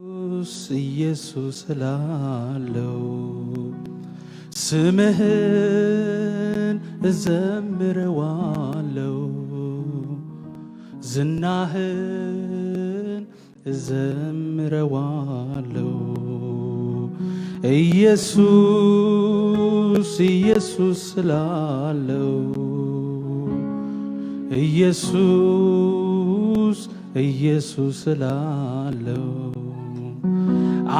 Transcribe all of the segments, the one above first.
ኢየሱስ እላለው፣ ስምህን እዘምረዋለው፣ ዝናህን እዘምረዋለው። ኢየሱስ ኢየሱስ እላለው፣ ኢየሱስ ኢየሱስ እላለው።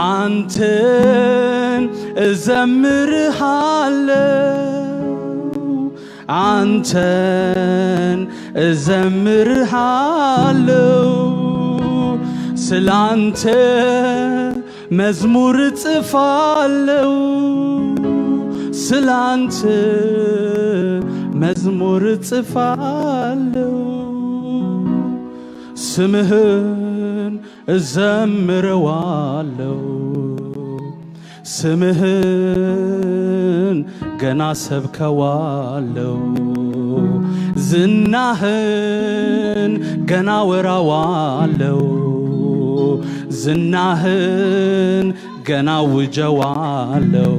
አንተን እዘምርሃለው፣ አንተን እዘምርሃለው፣ ስላንተ መዝሙር እጽፋለው፣ ስላንተ መዝሙር እጽፋለው። ስምህን እዘምረዋለው፣ ስምህን ገና ሰብከዋለው፣ ዝናህን ገና ወራዋለው፣ ዝናህን ገና ውጀዋለው።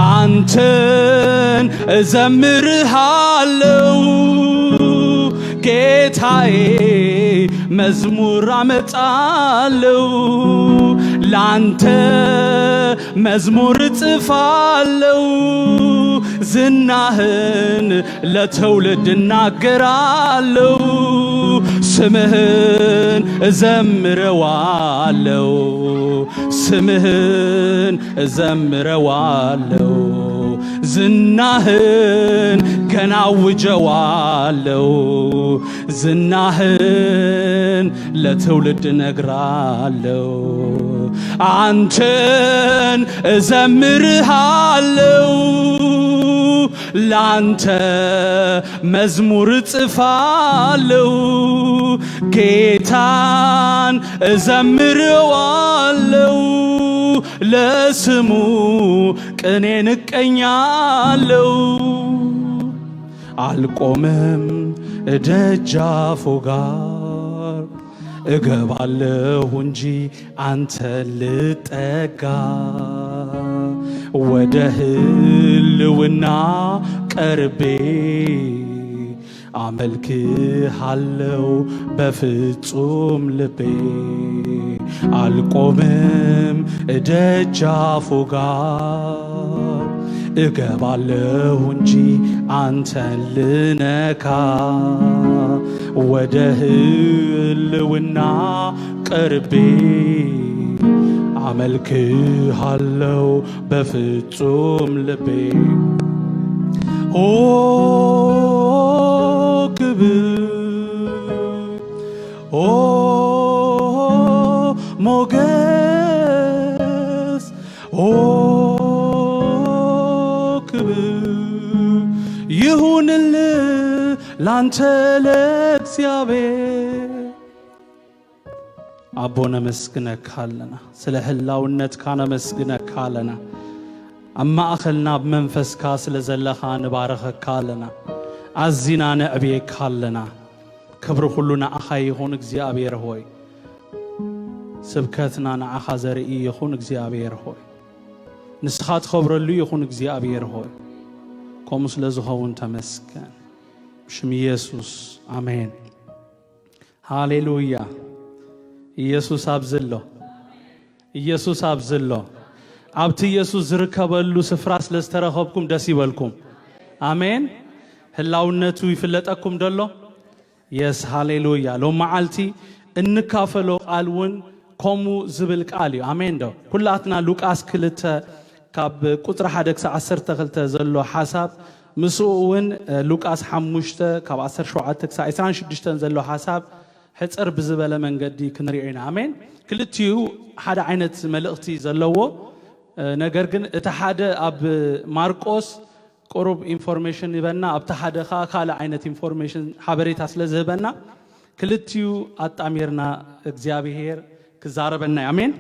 አንተን እዘምርሃለው ጌታዬ፣ መዝሙር አመጣለው፣ ላንተ መዝሙር እጽፋለው፣ ዝናህን ለትውልድ እናገራለው። ስምህን እዘምረዋለው፣ ስምህን እዘምረዋለው፣ ዝናህን ገና አውጀዋለው፣ ዝናህን ለትውልድ እነግራለው። አንተን እዘምርሃለው፣ ላንተ መዝሙር እጽፋለው፣ ጌታን እዘምረዋለው፣ ለስሙ ቅኔን እቀኛለው። አልቆምም ደጃፉ ጋር እገባለሁ እንጂ አንተ ልጠጋ፣ ወደ ህልውና ቀርቤ አመልክሃለው በፍጹም ልቤ። አልቆምም ደጃፉ ጋር እገባለሁ እንጂ አንተን ልነካ፣ ወደ ህልውና ቀርቤ አመልክሃለው በፍጹም ልቤ። ኦ ክብር፣ ኦ ሞገስ፣ ኦ ክብር ይሁንልህ ላንተ ለእግዚአብሔር። አቦ ነመስግነካ ኣለና፣ ስለ ህላውነትካ ነመስግነካ ኣለና። ኣብ ማእኸልና ብመንፈስካ ስለ ዘለኻ ንባረኸካ ኣለና፣ ኣዚና ነዕብየካ ኣለና። ክብሪ ኩሉ ንዓኻ ይኹን እግዚኣብሔር ሆይ፣ ስብከትና ንዓኻ ዘርኢ ይኹን እግዚኣብሔር ሆይ፣ ንስኻ ትኸብረሉ ይኹን እግዚኣብሔር ሆይ። ከምኡ ስለ ዝኸውን ተመስገን። ብሽም ኢየሱስ ኣሜን። ሃሌሉያ። ኢየሱስ ኣብዚ ኣሎ። ኢየሱስ ኣብዚ ኣሎ። ኣብቲ ኢየሱስ ዝርከበሉ ስፍራ ስለ ዝተረኸብኩም ደስ ይበልኩም። ኣሜን። ህላውነቱ ይፍለጠኩም ደሎ? የስ፣ ሃሌሉያ። ሎም መዓልቲ እንካፈሎ ቃል እውን ከምኡ ዝብል ቃል እዩ። ኣሜን ዶ? ኩላትና ሉቃስ ክልተ ካብ ቁፅሪ ሓደ ክሳብ ዓሰርተ ክልተ ዘሎ ሓሳብ፣ ምስኡ እውን ሉቃስ ሓሙሽተ ካብ ዓሰርተ ሸውዓተ ክሳብ ዕስራን ሽዱሽተን ዘሎ ሓሳብ ሕፅር ብዝበለ መንገዲ ክንሪኦ ኢና። ኣሜን። ክልቲኡ ሓደ ዓይነት መልእኽቲ ዘለዎ፣ ነገር ግን እቲ ሓደ ኣብ ማርቆስ ቁሩብ ኢንፎርሜሽን ይበና፣ ኣብቲ ሓደ ከዓ ካልእ ዓይነት ኢንፎርሜሽን ሓበሬታ ስለ ዝህበና ክልቲኡ ኣጣሚርና እግዚኣብሄር ክዛረበና እዩ። ኣሜን።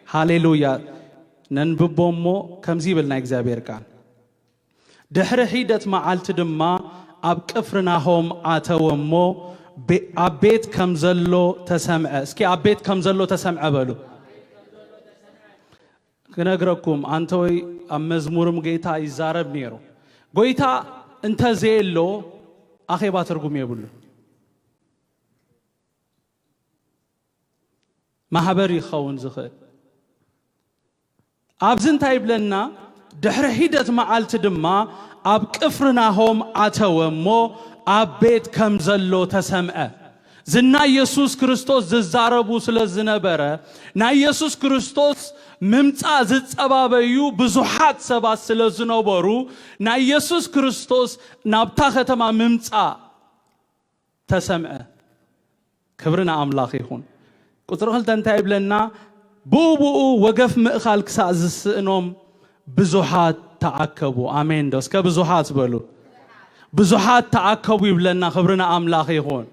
ሃሌሉያ። ነንብቦ እሞ ከምዚ ይብል ናይ እግዚኣብሔር ቃል። ድሕሪ ሒደት መዓልቲ ድማ ኣብ ቅፍርናሆም ኣተወ እሞ ቤ-፣ ኣብ ቤት ከም ዘሎ ተሰምዐ። እስኪ ኣብ ቤት ከም ዘሎ ተሰምዐ በሉ። ክነግረኩም፣ ኣንተ ወይ ኣብ መዝሙርም ጌታ ይዛረብ ነይሩ። ጎይታ እንተ ዘየሎ ኣኼባ ትርጉም የብሉን። ማህበር ይኸውን ዝኽእል። ኣብዚ እንታይ ይብለና? ድሕሪ ሒደት መዓልቲ ድማ ኣብ ቅፍርናሆም ኣተወ እሞ ኣብ ቤት ከም ዘሎ ተሰምዐ። ዝና ኢየሱስ ክርስቶስ ዝዛረቡ ስለ ዝነበረ፣ ናይ ኢየሱስ ክርስቶስ ምምጻእ ዝጸባበዩ ብዙሓት ሰባት ስለ ዝነበሩ፣ ናይ ኢየሱስ ክርስቶስ ናብታ ከተማ ምምጻእ ተሰምዐ። ክብሪ ንኣምላኽ ይኹን። ቁጽሪ ክልተ እንታይ ይብለና? ብኡ ብኡ ወገፍ ምእካል ክሳእ ዝስእኖም ብዙሓት ተኣከቡ። ኣሜን ዶ? እስከ ብዙሓት በሉ። ብዙሓት ተኣከቡ ይብለና። ክብሪ ንኣምላኽ ይኹን።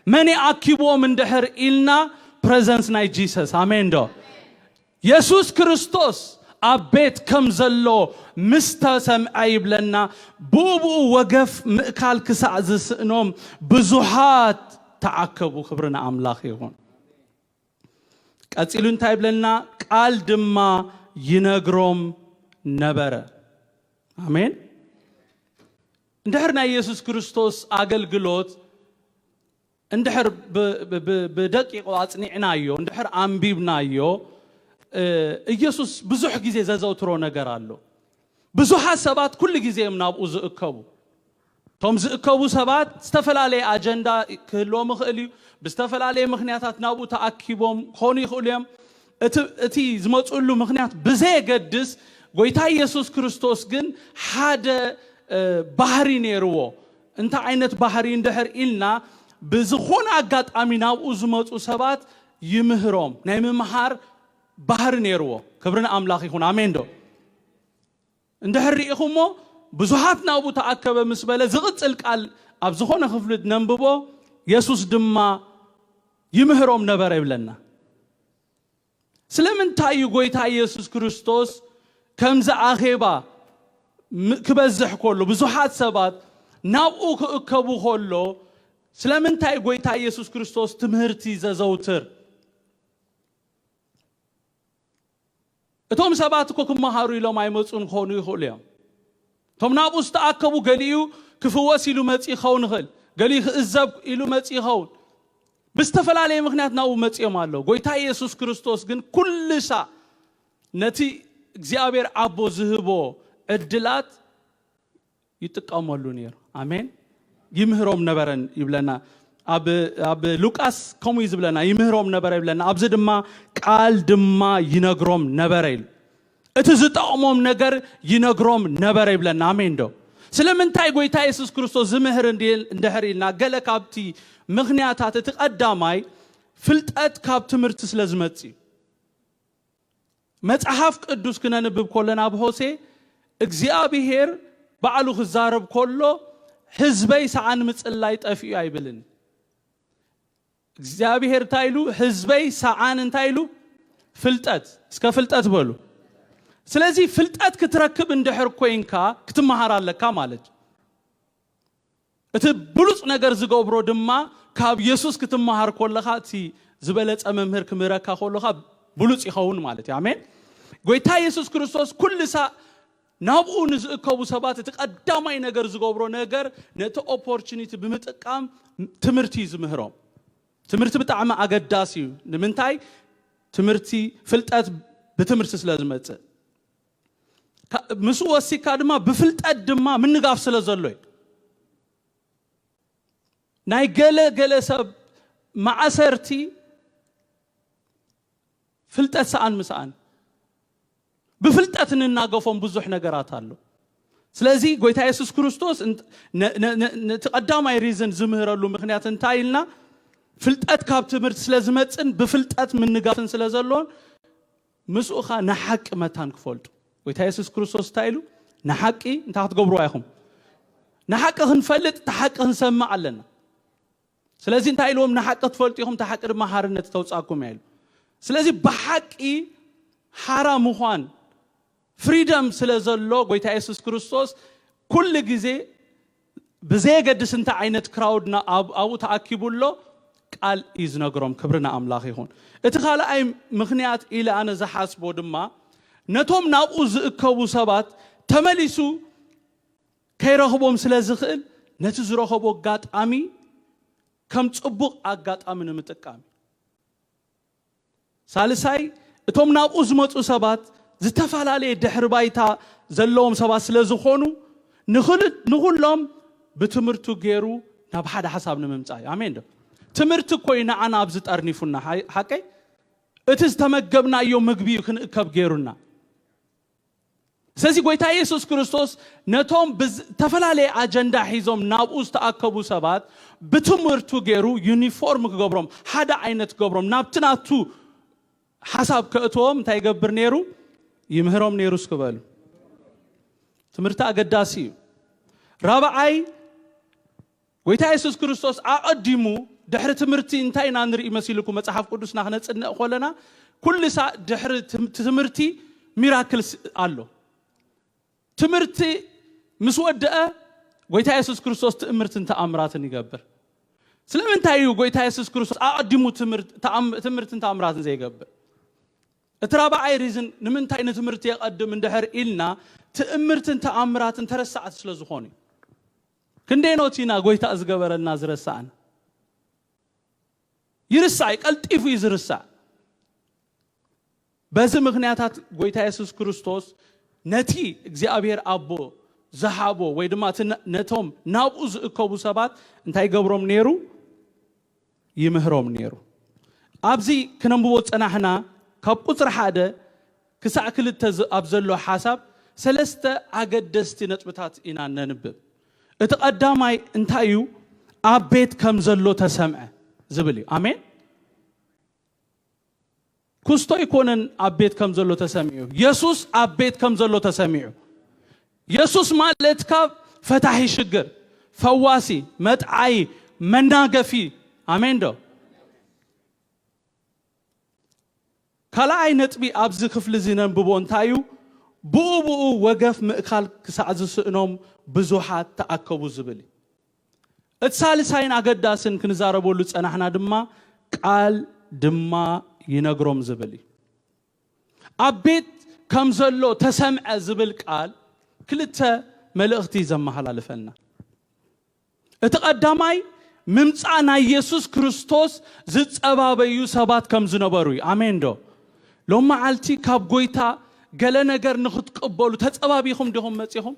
መን ይኣኪብዎም እንድሕር ኢልና፣ ፕረዘንስ ናይ ጂሰስ። ኣሜን ዶ? የሱስ ክርስቶስ ኣብ ቤት ከም ዘሎ ምስ ተሰምዐ ይብለና፣ ብኡ ብኡ ወገፍ ምእካል ክሳዕ ዝስእኖም ብዙሓት ተኣከቡ። ክብሪ ንኣምላኽ ይኹን። ቀጺሉ እንታይ ይብለና? ቃል ድማ ይነግሮም ነበረ። ኣሜን። እንድሕር ናይ የሱስ ክርስቶስ ኣገልግሎት እንድሕር ብ-፣ ብ-፣ ብ-፣ ብደቂቑ ኣጽኒዕናዮ፣ እንድሕር ኣንቢብናዮ፣ እ፣ ኢየሱስ ብዙሕ ግዜ ዘዘውትሮ ነገር ኣሎ። ብዙሓት ሰባት ኩሉ ግዜ እዮም ናብኡ ዝእከቡ። እቶም ዝእከቡ ሰባት ዝተፈላለየ ኣጀንዳ ክህልዎም ይኽእል እዩ። ብዝተፈላለየ ምኽንያታት ናብኡ ተኣኪቦም ክኾኑ ይኽእሉ እዮም። እቲ፣ እቲ ዝመፅሉ ምኽንያት ብዘየገድስ፣ ጎይታ ኢየሱስ ክርስቶስ ግን ሓደ፣ እ፣ ባህሪ ነይርዎ። እንታይ ዓይነት ባህሪ እንድሕር ኢልና፣ ብዝኾነ ኣጋጣሚ ናብኡ ዝመፁ ሰባት ይምህሮም። ናይ ምምሃር ባህሪ ነይርዎ። ክብሪ ንኣምላኽ ይኹን። ኣሜን ዶ? እንድሕር ርኢኹሞ፣ ብዙሃት ናብኡ ተኣከበ ምስ በለ፣ ዝቕጽል ቃል ኣብ ዝኾነ ክፍሊ ነንብቦ፣ የሱስ ድማ ይምህሮም ነበረ ይብለና። ስለምንታይ እዩ ጎይታ ኢየሱስ ክርስቶስ ከምዚ ኣኼባ ም-፣ ክበዝሕ ከሎ፣ ብዙሓት ሰባት ናብኡ ክእከቡ ከሎ፣ ስለምንታይ ጎይታ ኢየሱስ ክርስቶስ ትምህርቲ ዘዘውትር? እቶም ሰባት እኮ ክመሃሩ ኢሎም ኣይመጹን ክኾኑ ይኽእሉ እዮም። እቶም ናብኡ ዝተኣከቡ፣ ገሊኡ ክፍወስ ኢሉ መጺኡ ክኸውን ይኽእል፣ ገሊኡ ክእዘብ ኢሉ መጺኡ ይኸውን። ብዝተፈላለየ ምኽንያት ናብኡ መጺኦም ኣለዉ። ጎይታ ኢየሱስ ክርስቶስ ግን ኩሉ ሳዕ ነቲ እግዚኣብሔር ኣቦ ዝህቦ ዕድላት ይጥቀመሉ ነይሩ። ኣሜን። ይምህሮም ነበረን ይብለና። ኣብ፣ ኣብ ሉቃስ ከምኡ እዩ ዝብለና፣ ይምህሮም ነበረ ይብለና። ኣብዚ ድማ ቃል ድማ ይነግሮም ነበረ ኢሉ። እቲ ዝጠቕሞም ነገር ይነግሮም ነበረ ይብለና። ኣሜን ዶ? ስለምንታይ ጎይታ የሱስ ክርስቶስ ዝምህር እንዲ-፣ እንድሕር ኢልና፣ ገለ ካብቲ ምኽንያታት፣ እቲ ቀዳማይ ፍልጠት ካብ ትምህርቲ ስለ ዝመጽእ እዩ። መጽሓፍ ቅዱስ ክነንብብ ከለና ኣብ ሆሴ እግዚኣብሔር ባዕሉ ክዛረብ ከሎ፣ "ህዝበይ ሰዓን ምጽላይ ጠፊኡ" ኣይብልን። እግዚኣብሔር እንታይ ኢሉ? "ህዝበይ ሰዓን" እንታይ ኢሉ? "ፍልጠት።" እስከ "ፍልጠት" በሉ። ስለዚ ፍልጠት ክትረክብ እንድሕር ኮይንካ፣ ክትመሃር ኣለካ ማለት እዩ። እቲ ብሉጽ ነገር ዝገብሮ ድማ፣ ካብ የሱስ ክትመሃር ከለኻ፣ እቲ ዝበለጸ መምህር ክምህረካ ከለኻ ብሉጽ ይኸውን ማለት እዩ። ኣሜን። ጎይታ የሱስ ክርስቶስ ኩሉ ሳዕ ናብኡ ንዝእከቡ ሰባት እቲ ቀዳማይ ነገር ዝገብሮ ነገር፣ ነቲ ኦፖርቹኒቲ ብምጥቃም ትምህርቲ እዩ ዝምህሮም። ትምህርቲ ብጣዕሚ ኣገዳሲ እዩ። ንምንታይ? ትምህርቲ፣ ፍልጠት ብትምህርቲ ስለ ዝመጽእ። ካ-፣ ምስኡ ወሲካ ድማ ብፍልጠት ድማ ምንጋፍ ስለ ዘሎ እዩ። ናይ ገለ ገለ ሰብ ማእሰርቲ ፍልጠት ሰኣን ምስኣን። ብፍልጠት እንናገፎም ብዙሕ ነገራት ኣሎ። ስለዚ ጎይታ የሱስ ክርስቶስ እንት-፣ ነ-፣ ነ-፣ ነ-፣ ነቲ ቀዳማይ ሪዝን ዝምህረሉ ምኽንያት እንታይ ኢልና? ፍልጠት ካብ ትምህርቲ ስለ ዝመጽን ብፍልጠት ምንጋፍን ስለ ዘሎን፣ ምስኡ ኸኣ ንሓቂ መታን ክፈልጡ። ጎይታ የሱስ ክርስቶስ እንታይ ኢሉ? ንሓቂ እንታይ ክትገብርዋ ኢኹም? ንሓቂ ክንፈልጥ፣ እቲ ሓቂ ክንሰምዕ ኣለና። ስለዚ እንታይ ኢልዎም? ንሓቂ ትፈልጡ ኢኹም፣ እታ ሓቂ ድማ ሓርነት ተውጻኩም እያ ኢሉ። ስለዚ ብሓቂ ሓራ ምዃን፣ ፍሪደም ስለ ዘሎ፣ ጎይታ የሱስ ክርስቶስ ኩሉ ግዜ ብዘየገድስ እንታይ ዓይነት ክራውድ ና-፣ ኣብ-፣ ኣብኡ ተኣኪቡ ኣሎ፣ ቃል እዩ ዝነግሮም። ክብሪ ንኣምላኽ ይኹን። እቲ ካልኣይ ምኽንያት ኢለ ኣነ ዝሓስቦ ድማ፣ ነቶም ናብኡ ዝእከቡ ሰባት ተመሊሱ ከይረኽቦም ስለ ዝኽእል፣ ነቲ ዝረኸቦ ኣጋጣሚ ከም ጽቡቕ ኣጋጣሚ ንምጥቃም። ሳልሳይ፣ እቶም ናብኡ ዝመጹ ሰባት ዝተፈላለየ ድሕሪ ባይታ ዘለዎም ሰባት ስለ ዝኾኑ፣ ንኽል-፣ ንኹሎም ብትምህርቱ ገይሩ ናብ ሓደ ሓሳብ ንምምጻእ እዩ። ኣሜን ዶ? ትምህርቲ እኮ እዩ ንዓና ኣብዚ ጠርኒፉና፣ ሓ-፣ ሓቀይ? እቲ ዝተመገብናዮ ምግቢ እዩ ክንእከብ ገይሩና። ስለዚ ጎይታ የሱስ ክርስቶስ ነቶም ብዝ-፣ ዝተፈላለየ ኣጀንዳ ሒዞም ናብኡ ዝተኣከቡ ሰባት ብትምህርቱ ገይሩ ዩኒፎርም ክገብሮም፣ ሓደ ዓይነት ክገብሮም፣ ናብቲ ናቱ ሓሳብ ከእትዎም እንታይ ይገብር ነይሩ? ይምህሮም ነይሩ። እስኪ በሉ። ትምህርቲ ኣገዳሲ እዩ። ራብዓይ፣ ጎይታ የሱስ ክርስቶስ ኣቐዲሙ ድሕሪ ትምህርቲ እንታይ ኢና ንርኢ መሲልኩ? መጽሓፍ ቅዱስና ክነጽንዕ ከለና ኩሉ ሳዕ ድሕሪ ትም-፣ ትምህርቲ ሚራክልስ ኣሎ። ትምህርቲ ምስ ወደአ ጎይታ የሱስ ክርስቶስ ትእምርትን ተኣምራትን ይገብር። ስለምንታይ እዩ ጎይታ የሱስ ክርስቶስ ኣቐዲሙ ትምህርት-፣ ተኣም-፣ ትምህርትን ተኣምራትን ዘይገብር? እቲ ራብዓይ ሪዝን ንምንታይ ንትምህርቲ የቐድም እንድሕር ኢልና፣ ትእምርትን ተኣምራትን ተረሳዕቲ ስለ ዝኾኑ እዩ። ክንደይ ኖት ኢና ጎይታ ዝገበረልና ዝረሳዕና? ይርሳዕ እዩ፣ ቀልጢፉ እዩ ዝርሳዕ። በዚ ምኽንያታት ጎይታ የሱስ ክርስቶስ ነቲ እግዚኣብሔር ኣቦ ዝሃቦ ወይ ድማ እቲ ነ-፣ ነቶም ናብኡ ዝእከቡ ሰባት እንታይ ይገብሮም ነይሩ? ይምህሮም ነይሩ። ኣብዚ ክነንብቦ ዝጸናሕና ካብ ቁጽሪ ሓደ ክሳዕ ክልተ ዝ-፣ ኣብ ዘሎ ሓሳብ ሰለስተ ኣገደስቲ ነጥብታት ኢና ነንብብ። እቲ ቀዳማይ እንታይ እዩ? ኣብ ቤት ከም ዘሎ ተሰምዐ ዝብል እዩ። ኣሜን። ኩስቶ ኣይኮነን ኣብ ቤት ከም ዘሎ ተሰሚዑ። የሱስ ኣብ ቤት ከም ዘሎ ተሰሚዑ። የሱስ ማለት ካብ ፈታሒ ሽግር፣ ፈዋሲ፣ መጥዓይ፣ መናገፊ። ኣሜን ዶ? ካልኣይ ነጥቢ ኣብዚ ክፍሊ እዚ ነንብቦ እንታይ እዩ? ብኡ ብኡ ወገፍ ምእካል ክሳዕ ዝስእኖም ብዙሓት ተኣከቡ ዝብል እዩ። እቲ ሳልሳይን ኣገዳስን ክንዛረበሉ ዝጸናሕና ድማ ቃል ድማ ይነግሮም ዝብል እዩ። ኣብ ቤት ከም ዘሎ ተሰምዐ ዝብል ቃል ክልተ መልእኽቲ ዘመሓላልፈልና። እቲ ቀዳማይ ምምጻእ ናይ የሱስ ክርስቶስ ዝጸባበዩ ሰባት ከም ዝነበሩ እዩ። ኣሜን ዶ? ሎም መዓልቲ ካብ ጎይታ ገለ ነገር ንኽትቅበሉ ተጸባቢኹም ዲኹም መጺኹም?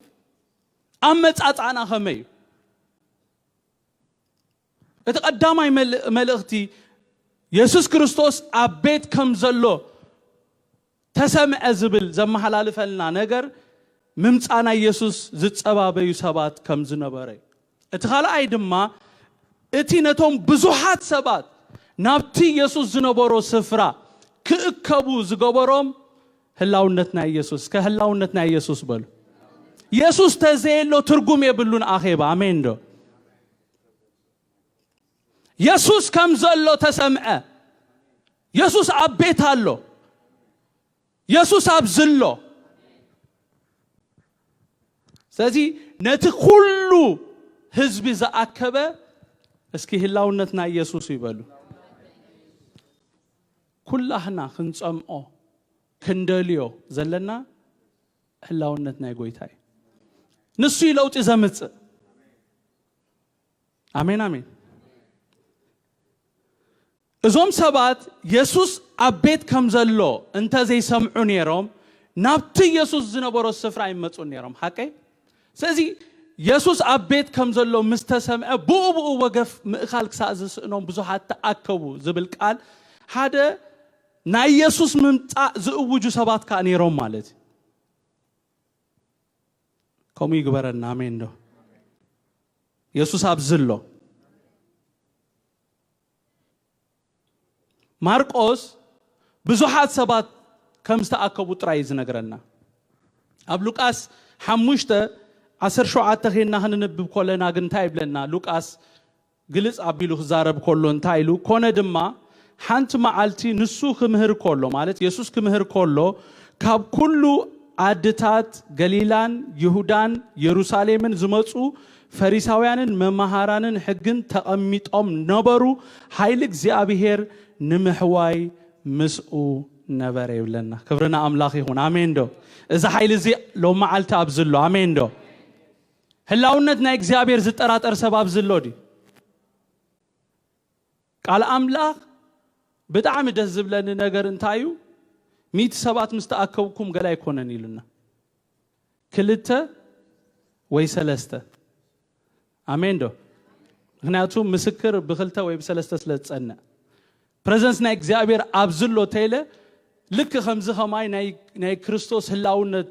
ኣመጻጽኣና ከመይ እዩ? እቲ ቀዳማይ መል-፣ መልእኽቲ የሱስ ክርስቶስ ኣብ ቤት ከም ዘሎ ተሰምዐ ዝብል ዘመሓላልፈልና ነገር ምምጻእ ናይ የሱስ ዝጸባበዩ ሰባት ከም ዝነበረ እዩ። እቲ ካልኣይ ድማ እቲ ነቶም ብዙሓት ሰባት ናብቲ የሱስ ዝነበሮ ስፍራ ክእከቡ ዝገበሮም ህላውነት ናይ የሱስ፣ ከህላውነት ናይ የሱስ በሉ። የሱስ ተዘየሎ ትርጉም የብሉን ኣኼባ። ኣሜን ዶ? የሱስ ከም ዘሎ ተሰምዐ። የሱስ ኣብ ቤት ኣሎ። የሱስ ኣብዚ ኣሎ። ስለዚ ነቲ ኩሉ ህዝቢ ዝኣከበ እስኪ ህላውነት ናይ የሱስ ይበሉ። ኩላህና ክንጸምኦ ክንደልዮ ዘለና ህላውነት ናይ ጎይታ እዩ። ንሱ እዩ ለውጢ ዘምጽእ። ኣሜን፣ ኣሜን። እዞም ሰባት የሱስ ኣብ ቤት ከም ዘሎ እንተ ዘይሰምዑ ነይሮም፣ ናብቲ የሱስ ዝነበሮ ስፍራ ኣይመጹን ነይሮም። ሓቀይ? ስለዚ የሱስ ኣብ ቤት ከም ዘሎ ምስ ተሰምዐ፣ ብኡ ብኡ ወገፍ ምእካል ክሳእ ዝስእኖም ብዙሓት ተኣከቡ ዝብል ቃል፣ ሓደ ናይ የሱስ ምምጻእ ዝእውጁ ሰባት ከኣ ነይሮም ማለት እዩ። ከምኡ ይግበረና። ኣሜን ዶ? የሱስ ኣብዚ ኣሎ። ማርቆስ ብዙሓት ሰባት ከም ዝተኣከቡ ጥራይ እዩ ዝነግረና። ኣብ ሉቃስ ሓሙሽተ ዓሰርተ ሸውዓተ ኬንና ክንንብብ ከለና ግን እንታይ ይብለና? ሉቃስ ግልጽ ኣቢሉ ክዛረብ ከሎ እንታይ ኢሉ? "ኮነ ድማ ሓንቲ መዓልቲ ንሱ ክምህር ከሎ"፣ ማለት የሱስ ክምህር ከሎ፣ "ካብ ኩሉ ዓድታት ገሊላን ይሁዳን የሩሳሌምን ዝመጹ ፈሪሳውያንን መማሃራንን ሕግን ተቐሚጦም ነበሩ፣ ሓይሊ እግዚኣብሔር ንምሕዋይ ምስኡ ነበረ ይብለና። ክብርና ኣምላኽ ይኹን። ኣሜን ዶ? እዚ ሓይሊ እዚ ሎም መዓልቲ ኣብዚ ኣሎ። ኣሜን ዶ? ህላውነት ናይ እግዚኣብሔር ዝጠራጠር ሰብ ኣብዚ ኣሎ ድዩ? ቃል ኣምላኽ ብጣዕሚ ደስ ዝብለኒ ነገር እንታይ እዩ? ሚእቲ ሰባት ምስ ተኣከብኩም ገላ ኣይኮነን ኢሉና። ክልተ ወይ ሰለስተ። ኣሜን ዶ? ምክንያቱ ምስክር ብክልተ ወይ ብሰለስተ ስለ ዝጸንዕ። ፕረዘንስ ናይ እግዚኣብሔር ኣብዚ ኣሎ ተይለ፣ ልክ ከምዚ ከማይ ናይ ናይ ክርስቶስ ህላውነት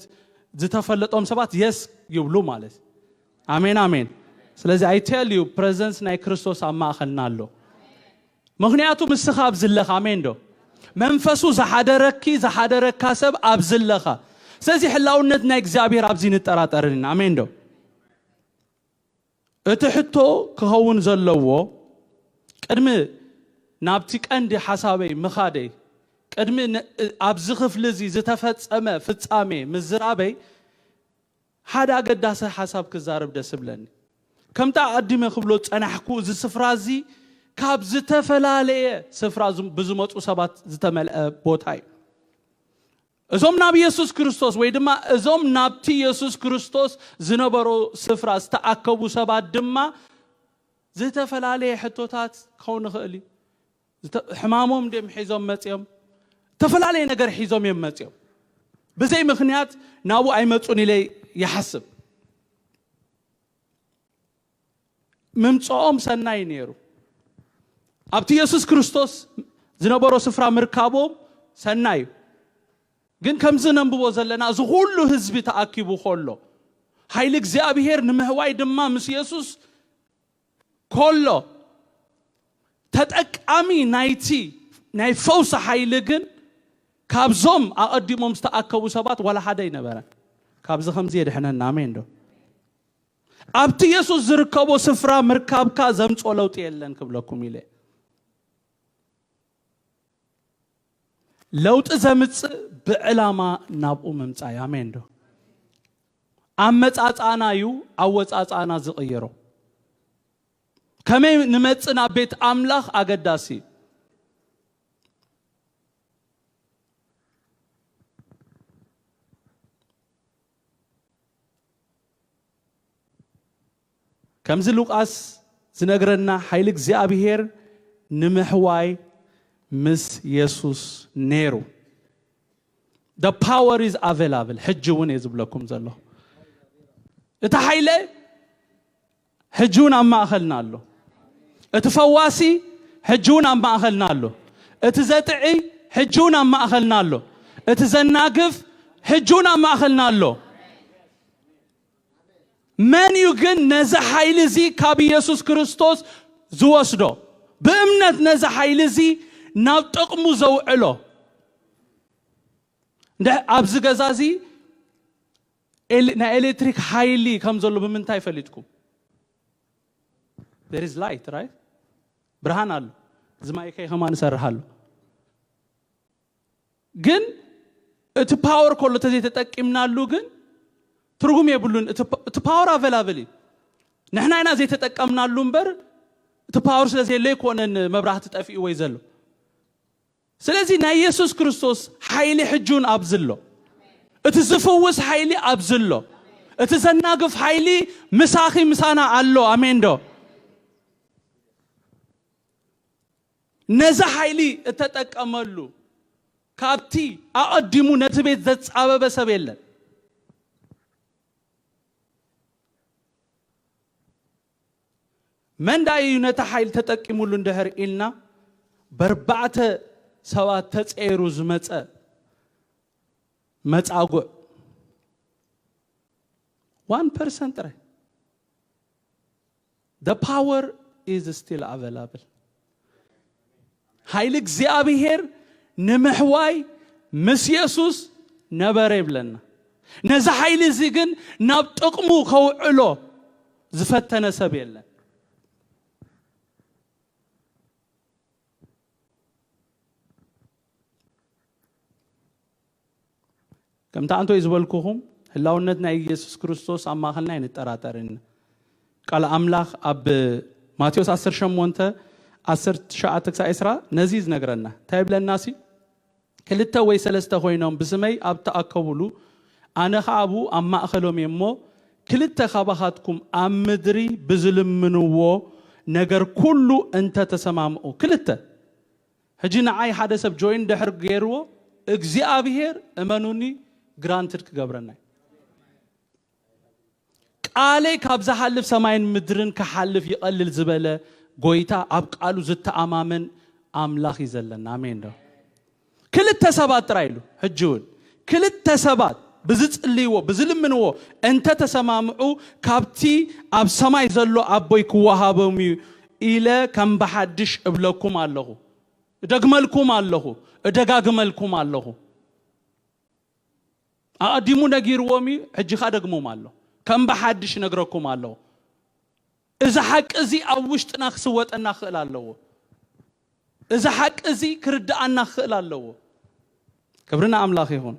ዝተፈለጦም ሰባት የስ ይብሉ ማለት። ኣሜን ኣሜን። ስለዚ ኣይ ቴል ዩ ፕረዘንስ ናይ ክርስቶስ ኣብ ማእኸልና ኣሎ። ምክንያቱ ምስኻ ኣብዚ ኣለኻ። ኣሜን ዶ? መንፈሱ ዝሓደረኪ ዝሓደረካ ሰብ ኣብዚ ኣለኻ። ስለዚ ህላውነት ናይ እግዚኣብሔር ኣብዚ ንጠራጠርን ኢና። ኣሜን ዶ? እቲ ሕቶ ክኸውን ዘለዎ፣ ቅድሚ ናብቲ ቀንዲ ሓሳበይ ምኻደይ፣ ቅድሚ ን- ኣብዚ ክፍሊ እዚ ዝተፈጸመ ፍጻሜ ምዝራበይ፣ ሓደ ኣገዳሲ ሓሳብ ክዛረብ ደስ እብለኒ። ከምቲ ኣቐዲመ ክብሎ ዝጸናሕኩ፣ እዚ ስፍራ እዚ ካብ ዝተፈላለየ ስፍራ ዝም- ብዝመጹ ሰባት ዝተመልአ ቦታ እዩ። እዞም ናብ የሱስ ክርስቶስ ወይ ድማ እዞም ናብቲ የሱስ ክርስቶስ ዝነበሮ ስፍራ ዝተኣከቡ ሰባት ድማ ዝተፈላለየ ሕቶታት ክኸውን ይኽእል እዩ። ዝተ- ሕማሞም ድዮም ሒዞም መፅዮም? ዝተፈላለየ ነገር ሒዞም እዮም መፅዮም። ብዘይ ምኽንያት ናብኡ ኣይመፁን ኢለ ይሓስብ። ምምፅኦም ሰናይ ነይሩ። ኣብቲ የሱስ ክርስቶስ ዝነበሮ ስፍራ ምርካቦም ሰናይ እዩ። ግን ከምዚ ነንብቦ ዘለና፣ እዚ ኩሉ ህዝቢ ተኣኪቡ ከሎ፣ ሓይሊ እግዚኣብሔር ንምሕዋይ ድማ ምስ የሱስ ከሎ፣ ተጠቃሚ ናይቲ ናይ ፈውሲ ሓይሊ ግን ካብዞም ኣቐዲሞም ዝተኣከቡ ሰባት ዋላ ሓደ ኣይነበረን። ካብዚ ከምዚ የድሕነና። ኣሜን ዶ? ኣብቲ የሱስ ዝርከቦ ስፍራ ምርካብካ ዘምጾ ለውጢ የለን ክብለኩም ኢለ። ለውጢ ዘምጽእ ብዕላማ ናብኡ ምምጻእ። ኣሜን ዶ? ኣመጻጻና እዩ ኣወጻጻና ዝቕይሮ። ከመይ ንመጽእ ናብ ቤት ኣምላኽ ኣገዳሲ እዩ። ከምዚ ሉቃስ ዝነግረና፣ ሓይሊ እግዚኣብሔር ንምሕዋይ ምስ የሱስ ነይሩ። The power is available። ሕጂ እውን እየ ዝብለኩም ዘሎ፣ እቲ ሓይለ ሕጂ እውን ኣብ ማእኸልና ኣሎ። እቲ ፈዋሲ ሕጂ እውን ኣብ ማእኸልና ኣሎ። እቲ ዘጥዒ ሕጂ እውን ኣብ ማእኸልና ኣሎ። እቲ ዘናግፍ ሕጂ እውን ኣብ ማእኸልና ኣሎ። መን እዩ ግን ነዚ ሓይሊ እዚ ካብ ኢየሱስ ክርስቶስ ዝወስዶ? ብእምነት ነዚ ሓይሊ እዚ ናብ ጥቕሙ ዘውዕሎ? እንደ ኣብዚ ገዛ እዚ ኤል- ናይ ኤሌክትሪክ ሓይሊ ከም ዘሎ ብምንታይ ፈሊጥኩም? There is light, right? ብርሃን ኣሎ። እዚ ማይከይ ከማን ይሰርሕ ኣሎ። ግን እቲ ፓወር ከሎ ተዘይተጠቂምናሉ ግን ትርጉም የብሉን። እቲ ፓ- እቲ ፓወር ኣቨላብል እዩ። ንሕና ኢና ዘይተጠቀምናሉ እምበር እቲ ፓወር ስለ ዘየለ ኣይኮነን መብራህቲ ጠፊኡ ወይ ዘሎ። ስለዚ ናይ የሱስ ክርስቶስ ሓይሊ ሕጂ እውን ኣብዚ ኣሎ። እቲ ዝፍውስ ሓይሊ ኣብዚ ኣሎ። እቲ ዘናግፍ ሓይሊ ምሳኺ ምሳና ኣሎ። ኣሜን ዶ? ነዚ ሓይሊ እተጠቀመሉ ካብቲ ኣቐዲሙ ነቲ ቤት ዘጻበበ ሰብ የለን። መን ዳኣ እዩ ነቲ ሓይሊ ተጠቂሙሉ እንድሕር ኢልና፣ በርባዕተ ሰባት ተጸይሩ ዝመጸ መጻጉዕ ዋን ፐርሰንት ጥራይ። The power is still available። ሓይሊ እግዚኣብሔር ንምሕዋይ ምስ የሱስ ነበረ ይብለና። ነዚ ሓይሊ እዚ ግን ናብ ጥቕሙ ከውዕሎ ዝፈተነ ሰብ የለን። ከምታ ኣንቶይ ዝበልኩኹም፣ ህላውነት ናይ ኢየሱስ ክርስቶስ ኣብ ማእኸልና ኣይንጠራጠርን። ቃል ኣምላኽ ኣብ ማቴዎስ ዓሰርተ ሸሞንተ፣ ዓሰርተ ትሽዓተ ክሳብ ዕስራ ነዚ እዩ ዝነግረና። እንታይ ይብለና ሲ? ክልተ ወይ ሰለስተ ኮይኖም ብስመይ ኣብ ተኣከቡሉ፣ ኣነ ኸኣ ኣብኡ ኣብ ማእከሎም እየ እሞ፣ ክልተ ካባኻትኩም ኣብ ምድሪ ብዝልምንዎ ነገር ኩሉ እንተ ተሰማምዑ። ክልተ። ሕጂ ንዓይ ሓደ ሰብ ጆይን ድሕር ገይርዎ፣ እግዚኣብሔር፣ እመኑኒ፣ ግራንትድ ክገብረና እዩ። ቃለይ ካብ ዝሓልፍ ሰማይን ምድርን ክሓልፍ ይቐልል ዝበለ ጎይታ፣ ኣብ ቃሉ ዝተኣማመን ኣምላኽ እዩ ዘለና። ኣሜን ዶ? ክልተ ሰባት ጥራይ ኢሉ። ሕጂ እውን ክልተ ሰባት ብዝጽልይዎ፣ ብዝልምንዎ እንተ ተሰማምዑ፣ ካብቲ ኣብ ሰማይ ዘሎ ኣቦይ ክወሃቦም እዩ ኢለ ከም ብሓድሽ እብለኩም ኣለኹ። እደግመልኩም ኣለኹ። እደጋግመልኩም ኣለኹ። ኣቐዲሙ ነጊርዎም እዩ፣ ሕጂ ኸኣ ደግሞም ኣሎ። ከም ብሓድሽ ነግረኩም ኣለኹ። እዚ ሓቂ እዚ ኣብ ውሽጥና ክስወጠና ክኽእል ኣለዎ። እዚ ሓቂ እዚ ክርድኣና ክኽእል ኣለዎ። ክብሪ ንኣምላኽ ይኹን።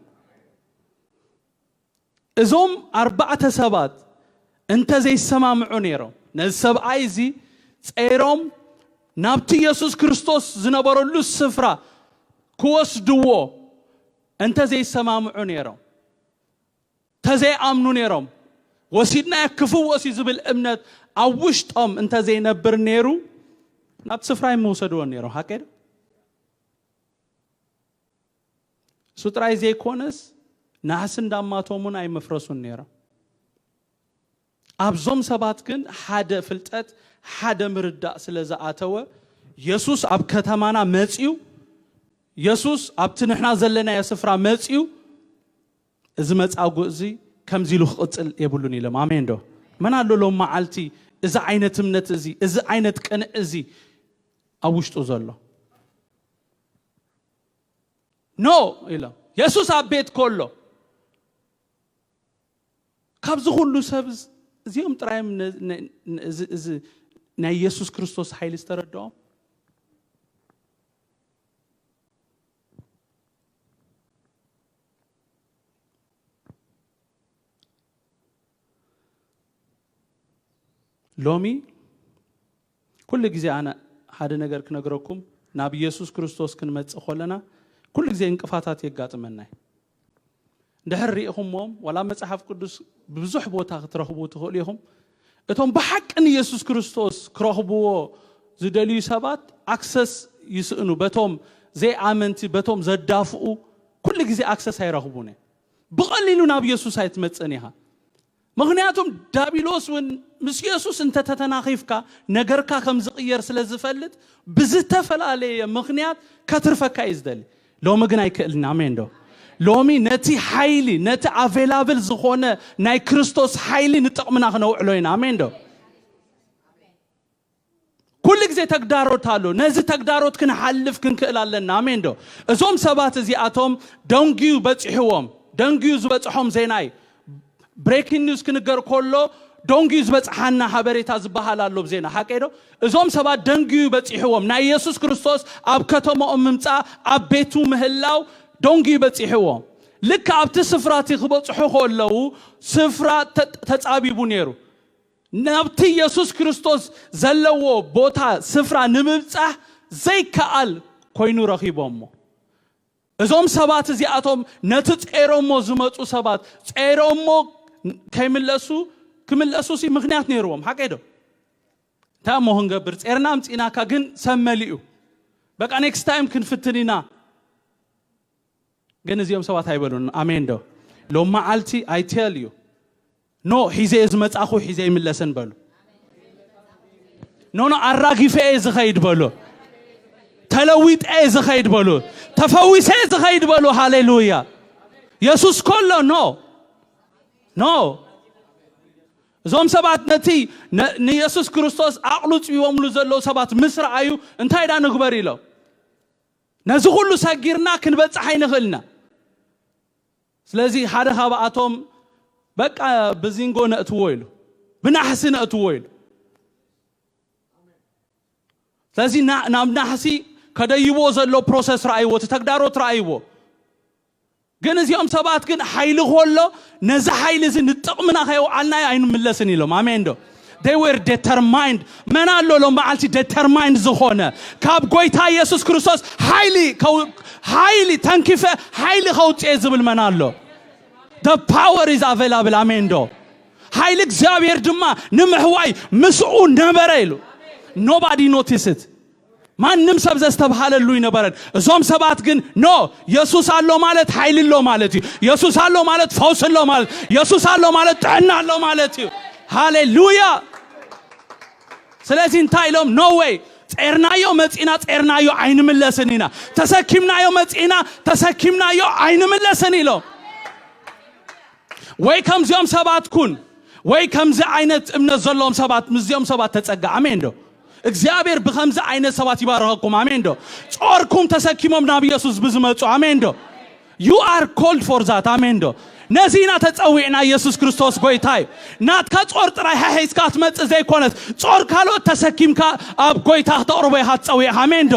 እዞም ኣርባዕተ ሰባት እንተ ዘይሰማምዑ ነይሮም፣ ነዚ ሰብኣይ እዚ ጸይሮም ናብቲ የሱስ ክርስቶስ ዝነበረሉ ስፍራ ክወስድዎ እንተ ዘይሰማምዑ ነይሮም፣ ተዘይኣምኑ ነይሮም፣ ወሲድናዮ ክፍወስ እዩ ዝብል እምነት ኣብ ውሽጦም እንተ ዘይነብር ነይሩ፣ ናብቲ ስፍራ ኣይምወሰድዎን ነይሮም። ሓቀይ ዶ? እሱ ጥራይ ዘይኮነስ፣ ናሕሲ እንዳማቶም እውን ኣይመፍረሱን ነይሮም። ኣብዞም ሰባት ግን ሓደ ፍልጠት፣ ሓደ ምርዳእ ስለ ዝኣተወ፣ የሱስ ኣብ ከተማና መጺኡ፣ የሱስ ኣብቲ ንሕና ዘለናዮ ስፍራ መጺኡ፣ እዚ መጻጉዕ እዚ ከምዚ ኢሉ ክቕጽል የብሉን ኢሎም። ኣሜን ዶ? መን ኣሎ ሎም መዓልቲ እዚ ዓይነት እምነት እዚ፣ እዚ ዓይነት ቅንዕ እዚ ኣብ ውሽጡ ዘሎ? ኖ ኢሎም። የሱስ ኣብ ቤት ከሎ፣ ካብዚ ኩሉ ሰብ እዚ-፣ እዚኦም ጥራይ እዮም ነ-፣ ነ-፣ ነ-፣ እዚ፣ እዚ ናይ የሱስ ክርስቶስ ሓይሊ ዝተረድኦም? ሎሚ ኩሉ ግዜ ኣነ ሓደ ነገር ክነግረኩም፣ ናብ ኢየሱስ ክርስቶስ ክንመጽእ ከለና ኩሉ ግዜ እንቅፋታት የጋጥመና እዩ። እንድሕር ርኢኹሞም፣ ዋላ መጽሓፍ ቅዱስ ብብዙሕ ቦታ ክትረኽቡ ትኽእሉ ኢኹም። እቶም ብሓቂ ንኢየሱስ ክርስቶስ ክረኽብዎ ዝደልዩ ሰባት ኣክሰስ ይስእኑ። በቶም ዘይኣመንቲ፣ በቶም ዘዳፍኡ ኩሉ ግዜ ኣክሰስ ኣይረኽቡን እዮም። ብቐሊሉ ናብ ኢየሱስ ኣይትመጽእን ኢኻ። ምኽንያቱም ዳቢሎስ እውን ምስ የሱስ እንተተተናኺፍካ ነገርካ ከም ዝቕየር ስለ ዝፈልጥ ብዝተፈላለየ ምኽንያት ከትርፈካ እዩ ዝደሊ። ሎሚ ግን ኣይክእልን። ኣሜን ዶ? ሎሚ ነቲ ሓይሊ፣ ነቲ ኣቬላብል ዝኾነ ናይ ክርስቶስ ሓይሊ ንጥቕምና ክነውዕሎ ኢና። ኣሜን ዶ? ኩሉ ግዜ ተግዳሮት ኣሎ። ነዚ ተግዳሮት ክንሓልፍ ክንክእል ኣለና። ኣሜን ዶ? እዞም ሰባት እዚኣቶም ደንግዩ በጺሕዎም፣ ደንግዩ ዝበጽሖም ዜና እዩ። ብሬኪንግ ኒውስ ክንገር ከሎ ደንግዩ ዝበጽሓና ሓበሬታ ዝበሃል ኣሎ ብ ዜና። ሓቀይ ዶ? እዞም ሰባት ደንግዩ በጺሕዎም፣ ናይ የሱስ ክርስቶስ ኣብ ከተማኦም ምምጻእ፣ ኣብ ቤቱ ምህላው ደንግዩ በጺሕዎም። ልክ ኣብቲ ስፍራ እቲ ክበጽሑ ከለዉ ስፍራ ተ-፣ ተጻቢቡ ነይሩ። ናብቲ የሱስ ክርስቶስ ዘለዎ ቦታ ስፍራ ንምብጻሕ ዘይከኣል ኮይኑ ረኺቦሞ። እዞም ሰባት እዚኣቶም ነቲ ጸይሮሞ ዝመጹ ሰባት ጸይሮሞ ከይምለሱ፣ ክምለሱ ሲ ምኽንያት ነይርዎም። ሓቀይ ዶ? እንታይ እሞ ክንገብር? ጸይርና ኣምጺእናካ ግን ሰብ መሊኡ። በቃ ኔክስት ታይም ክንፍትን ኢና። ግን እዚኦም ሰባት ኣይበሉን። ኣሜን ዶ? ሎም መዓልቲ፣ I tell you፣ ኖ፣ ሒዘ እየ ዝመጻኹ፣ ሒዘ ይምለስን በሉ። ኖ፣ ኖ፣ ኣራጊፈ እየ ዝኸይድ በሉ። ተለዊጠ እየ ዝኸይድ በሉ። ተፈዊሰ እየ ዝኸይድ በሉ። ሃሌሉያ። የሱስ ከሎ፣ ኖ፣ ኖ። እዞም ሰባት ነቲ ነ-፣ ንየሱስ ክርስቶስ ኣቕልጽዎምሉ ዘለዉ ሰባት ምስ ረኣዩ፣ እንታይ ዳ ንግበር ኢሎም። ነዚ ኩሉ ሰጊርና ክንበጽሕ ኣይንኽእልና። ስለዚ ሓደ ካብኣቶም በቃ ብዚንጎ ነእትዎ ኢሉ፣ ብናሕሲ ነእትዎ ኢሉ። ስለዚ ና-፣ ናብ ናሕሲ ከደይቦ ዘሎ ፕሮሰስ ረኣይዎ፣ እቲ ተግዳሮት ረኣይዎ። ግን እዚኦም ሰባት ግን ሓይሊ ከሎ ነዚ ሓይሊ እዚ ንጥቕምና ከየውዓልናዮ ኣይንምለስን ኢሎም። ኣሜን ዶ? They were determined. መን ኣሎ ሎም መዓልቲ determined ዝኾነ ካብ ጎይታ ኢየሱስ ክርስቶስ ሓይሊ ሓይሊ ተንኪፈ ሓይሊ ከውፅኤ ዝብል መን ኣሎ? The power is available. ኣሜን ዶ? ሓይሊ እግዚኣብሔር ድማ ንምሕዋይ ምስኡ ነበረ ኢሉ። Nobody noticed. ማንም ሰብ ዘስተብሃለሉ ይነበረን። እዞም ሰባት ግን ኖ፣ የሱስ ኣሎ ማለት ሓይሊ ኣሎ ማለት እዩ። የሱስ ኣሎ ማለት ፈውስ ኣሎ ማለት፣ የሱስ ኣሎ ማለት ጥዕና ኣሎ ማለት እዩ። ሃሌሉያ። ስለዚ እንታይ ኢሎም? No way። ጼርናዮ መጺና ጼርናዮ ኣይንምለስን ኢና። ተሰኪምናዮ መጺና ተሰኪምናዮ ኣይንምለስን ኢሎም። ወይ ከምዚኦም ሰባት ኩን ወይ ከምዚ ዓይነት እምነት ዘለዎም ሰባት ምስዚኦም ሰባት ተጸጋ። ኣሜን ዶ? እግዚኣብሔር ብኸምዚ ዓይነት ሰባት ይባርኸኩም። ኣሜን ዶ? ጾርኩም ተሰኪሞም ናብ ኢየሱስ ብዝመጹ። ኣሜን ዶ? You are called for that. ኣሜን ዶ? ነዚ ኢና ተጸዊዕና። ኢየሱስ ክርስቶስ ጎይታ እዩ። ናትካ ጾር ጥራይ ሓሒዝካ ትመጽእ ዘይኮነት፣ ጾር ካልኦት ተሰኪምካ ኣብ ጎይታ ክተቕርቦ ኢኻ ትጸዊዕኻ። ኣሜን ዶ?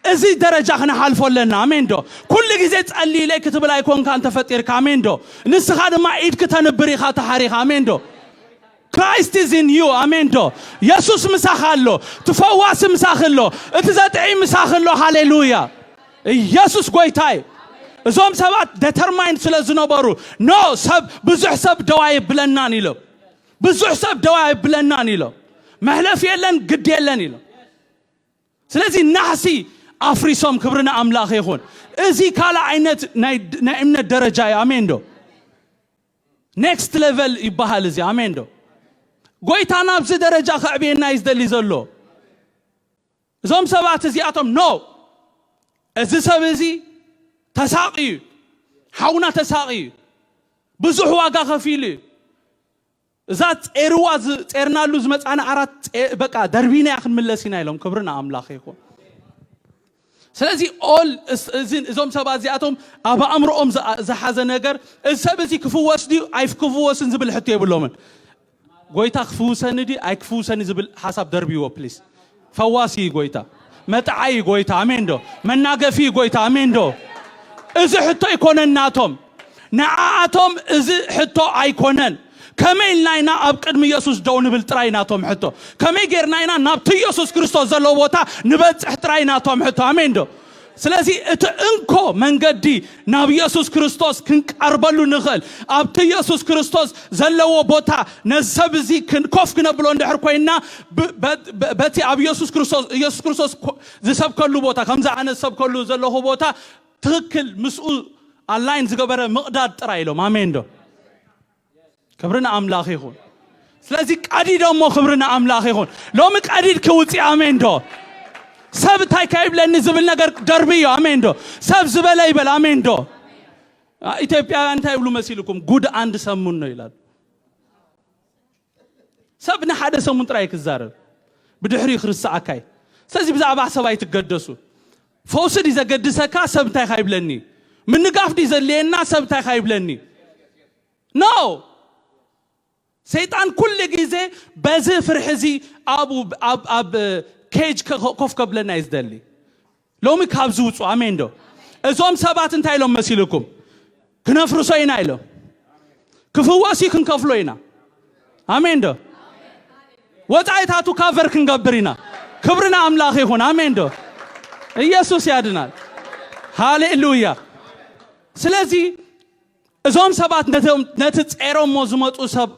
እዚ ደረጃ ክንሓልፎ ኣለና። ኣሜን ዶ? ኩሉ ግዜ ጸልይለይ ክትብል ኣይኮንካን ተፈጢርካ። ኣሜን ዶ? ንስኻ ድማ ኢድ ክተንብር ኢኻ ተሓሪኻ። ኣሜን ዶ? Christ is in you. ኣሜን ዶ? የሱስ ምሳኻ ኣሎ። እቲ ፈዋሲ ምሳኺ ኣሎ። እቲ ዘጥዒ ምሳኺ ኣሎ። ሃሌሉያ። ኢየሱስ ጎይታ እዩ። እዞም ሰባት determined ስለ ዝነበሩ ኖ፣ ሰብ ብዙሕ ሰብ ደዋ የብለናን ኢሎም። ብዙሕ ሰብ ደዋ የብለናን ኢሎም። መሕለፍ የለን፣ ግድ የለን ኢሎም። ስለዚ ናሕሲ ኣፍሪሶም። ክብሪ ንኣምላኽ ይኹን። እዚ ካልእ ዓይነት ናይ ናይ እምነት ደረጃ እዩ። ኣሜን ዶ? Next level ይበሃል እዚ። ኣሜን ዶ? ጎይታ ናብዚ ደረጃ ከዕብየና እዩ ዝደሊ ዘሎ። እዞም ሰባት እዚኣቶም ኖ፣ እዚ ሰብ እዚ ተሳቕዩ፣ ሓውና ተሳቕዩ፣ ብዙሕ ዋጋ ከፊሉ እዩ። እዛ ጼርዋ ዝ- ጼርናሉ ዝመጻና ዓራት ጼ- በቃ ደርቢና ክንምለስ ኢና ኢሎም። ክብሪ ንኣምላኽ ይኹን። ስለዚ ኦል እስ- እዚ- እዞም ሰባት እዚኣቶም ኣብ ኣእምሮኦም ዝኣ- ዝሓዘ ነገር፣ እዚ ሰብ እዚ ክፍወስ ድዩ ኣይክፍወስን ዝብል ሕቶ የብሎምን። ጎይታ ክፍውሰኒ ድዩ ኣይክፍውሰኒ ዝብል ሓሳብ ደርብይዎ ፕሊስ። ፈዋሲ እዩ ጎይታ። መጥዓይ እዩ ጎይታ። ኣሜን ዶ? መናገፊ እዩ ጎይታ። ኣሜን ዶ? እዚ ሕቶ ኣይኮነን ናቶም። ንዓኣቶም እዚ ሕቶ ኣይኮነን። ከመይ ኢልና ኢና ኣብ ቅድሚ ኢየሱስ ደው ንብል ጥራይ ናቶም ሕቶ። ከመይ ጌርና ኢና ናብቲ ኢየሱስ ክርስቶስ ዘለዎ ቦታ ንበጽሕ ጥራይ ናቶም ሕቶ። ኣሜን ዶ? ስለዚ እቲ እንኮ መንገዲ ናብ ኢየሱስ ክርስቶስ ክንቀርበሉ ንኽእል፣ ኣብቲ ኢየሱስ ክርስቶስ ዘለዎ ቦታ ነዚ ሰብ እዚ ክን- ኮፍ ክነብሎ እንድሕር ኮይንና ብ- በ- በ- በቲ ኣብ ኢየሱስ ክርስቶስ ኢየሱስ ክርስቶስ ኮ- ዝሰብከሉ ቦታ ከምዚ ኣነ ዝሰብከሉ ዘለኹ ቦታ ትኽክል ምስኡ ኣላይን ዝገበረ ምቕዳድ ጥራይ ኢሎም። ኣሜን ዶ? ክብሪ ንኣምላኽ ይኹን። ስለዚ ቀዲዶሞ። ክብሪ ንኣምላኽ ይኹን። ሎሚ ቀዲድ ክውፅእ። ኣሜን ዶ? ሰብ እንታይ ካይብለኒ ዝብል ነገር ደርብዮ። ኣሜን ዶ? ሰብ ዝበለ ይበል። ኣሜን ዶ? አ- ኢትዮጵያውያን እንታይ ይብሉ መሲልኩም? ጉድ አንድ ሰሙን ነው ይላሉ። ሰብ ንሓደ ሰሙን ጥራይ ክዛረብ ብድሕሪኡ ክርስዓካ እዩ። ስለዚ ብዛዕባ ሰብ ኣይትገደሱ። ፈውሲ ድዩ ዘገድሰካ? ሰብ እንታይ ካይብለኒ? ምንጋፍ ድዩ ዘድልየና? ሰብ እንታይ ካይብለኒ? ኖ። ሰይጣን ኩሉ ግዜ በዚ ፍርሒ እዚ ኣብኡ ኣብ ኣብ ኬጅ ከ- ኮፍ ከብለና እዩ ዝደሊ። ሎሚ ካብ ዝውፁ። ኣሜን ዶ? እዞም ሰባት እንታይ ኢሎም መሲልኩም? ክነፍርሶ ኢና ኢሎም። ክፍወስ እዩ ክንከፍሎ ኢና። ኣሜን ዶ? ወፃኢታቱ ካቨር ክንገብር ኢና። ክብሪ ንኣምላኽ ይኹን። ኣሜን ዶ? ኢየሱስ ያድናል። ሃሌሉያ። ስለዚ እዞም ሰባት ነቶም- ነቲ ጼሮሞ ዝመፁ ሰብ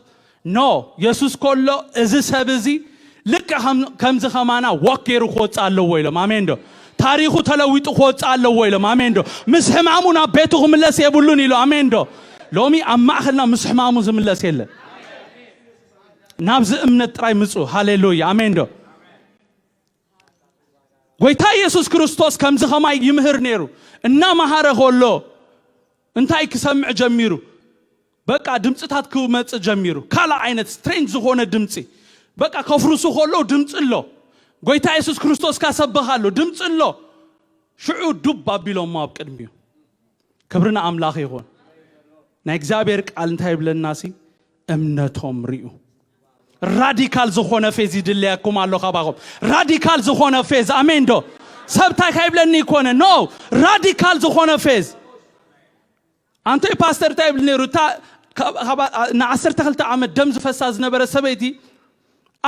ኖ፣ የሱስ ከሎ እዚ ሰብ እዚ ልክዕ ከም- ከምዚ ከማና ወክ ገይሩ ክወፅእ ኣለዎ ኢሎም። ኣሜን ዶ? ታሪኹ ተለዊጡ ክወፅእ ኣለዎ ኢሎም። ኣሜን ዶ? ምስ ሕማሙ ናብ ቤቱ ክምለስ የብሉን ኢሉ። ኣሜን ዶ? ሎሚ ኣብ ማእኸልና ምስ ሕማሙ ዝምለስ የለን። ናብዚ እምነት ጥራይ ምፁ። ሃሌሉያ። ኣሜን ዶ? ጎይታ ኢየሱስ ክርስቶስ ከምዚ ኸማይ ይምህር ነይሩ። እናመሃረ ከሎ እንታይ ክሰምዕ ጀሚሩ? በቃ ድምፅታት ክመፅእ ጀሚሩ። ካልእ ዓይነት ስትሬንጅ ዝኾነ ድምፂ። በቃ ከፍርሱ ከለዉ ድምፂ ኣሎ። ጎይታ የሱስ ክርስቶስ ካሰብኽ ኣሎ ድምፂ ኣሎ። ሽዑ ዱብ ኣቢሎሞ ኣብ ቅድሚኡ። ክብሪ ንኣምላኽ ይኹን። ናይ እግዚኣብሔር ቃል እንታይ ይብለና ሲ? እምነቶም ርዩ። ራዲካል ዝኾነ ፌዝ ይድለየኩም ኣሎ ካባኹም። ራዲካል ዝኾነ ፌዝ። ኣሜን ዶ? ሰብ እንታይ ካይብለኒ ይኮነ ኖ። ራዲካል ዝኾነ ፌዝ። ኣንቶይ ፓስተር እንታይ ይብል ነይሩ? እታ ካብ- ካብ- ንዓሰርተ ክልተ ዓመት ደም ዝፈሳ ዝነበረ ሰበይቲ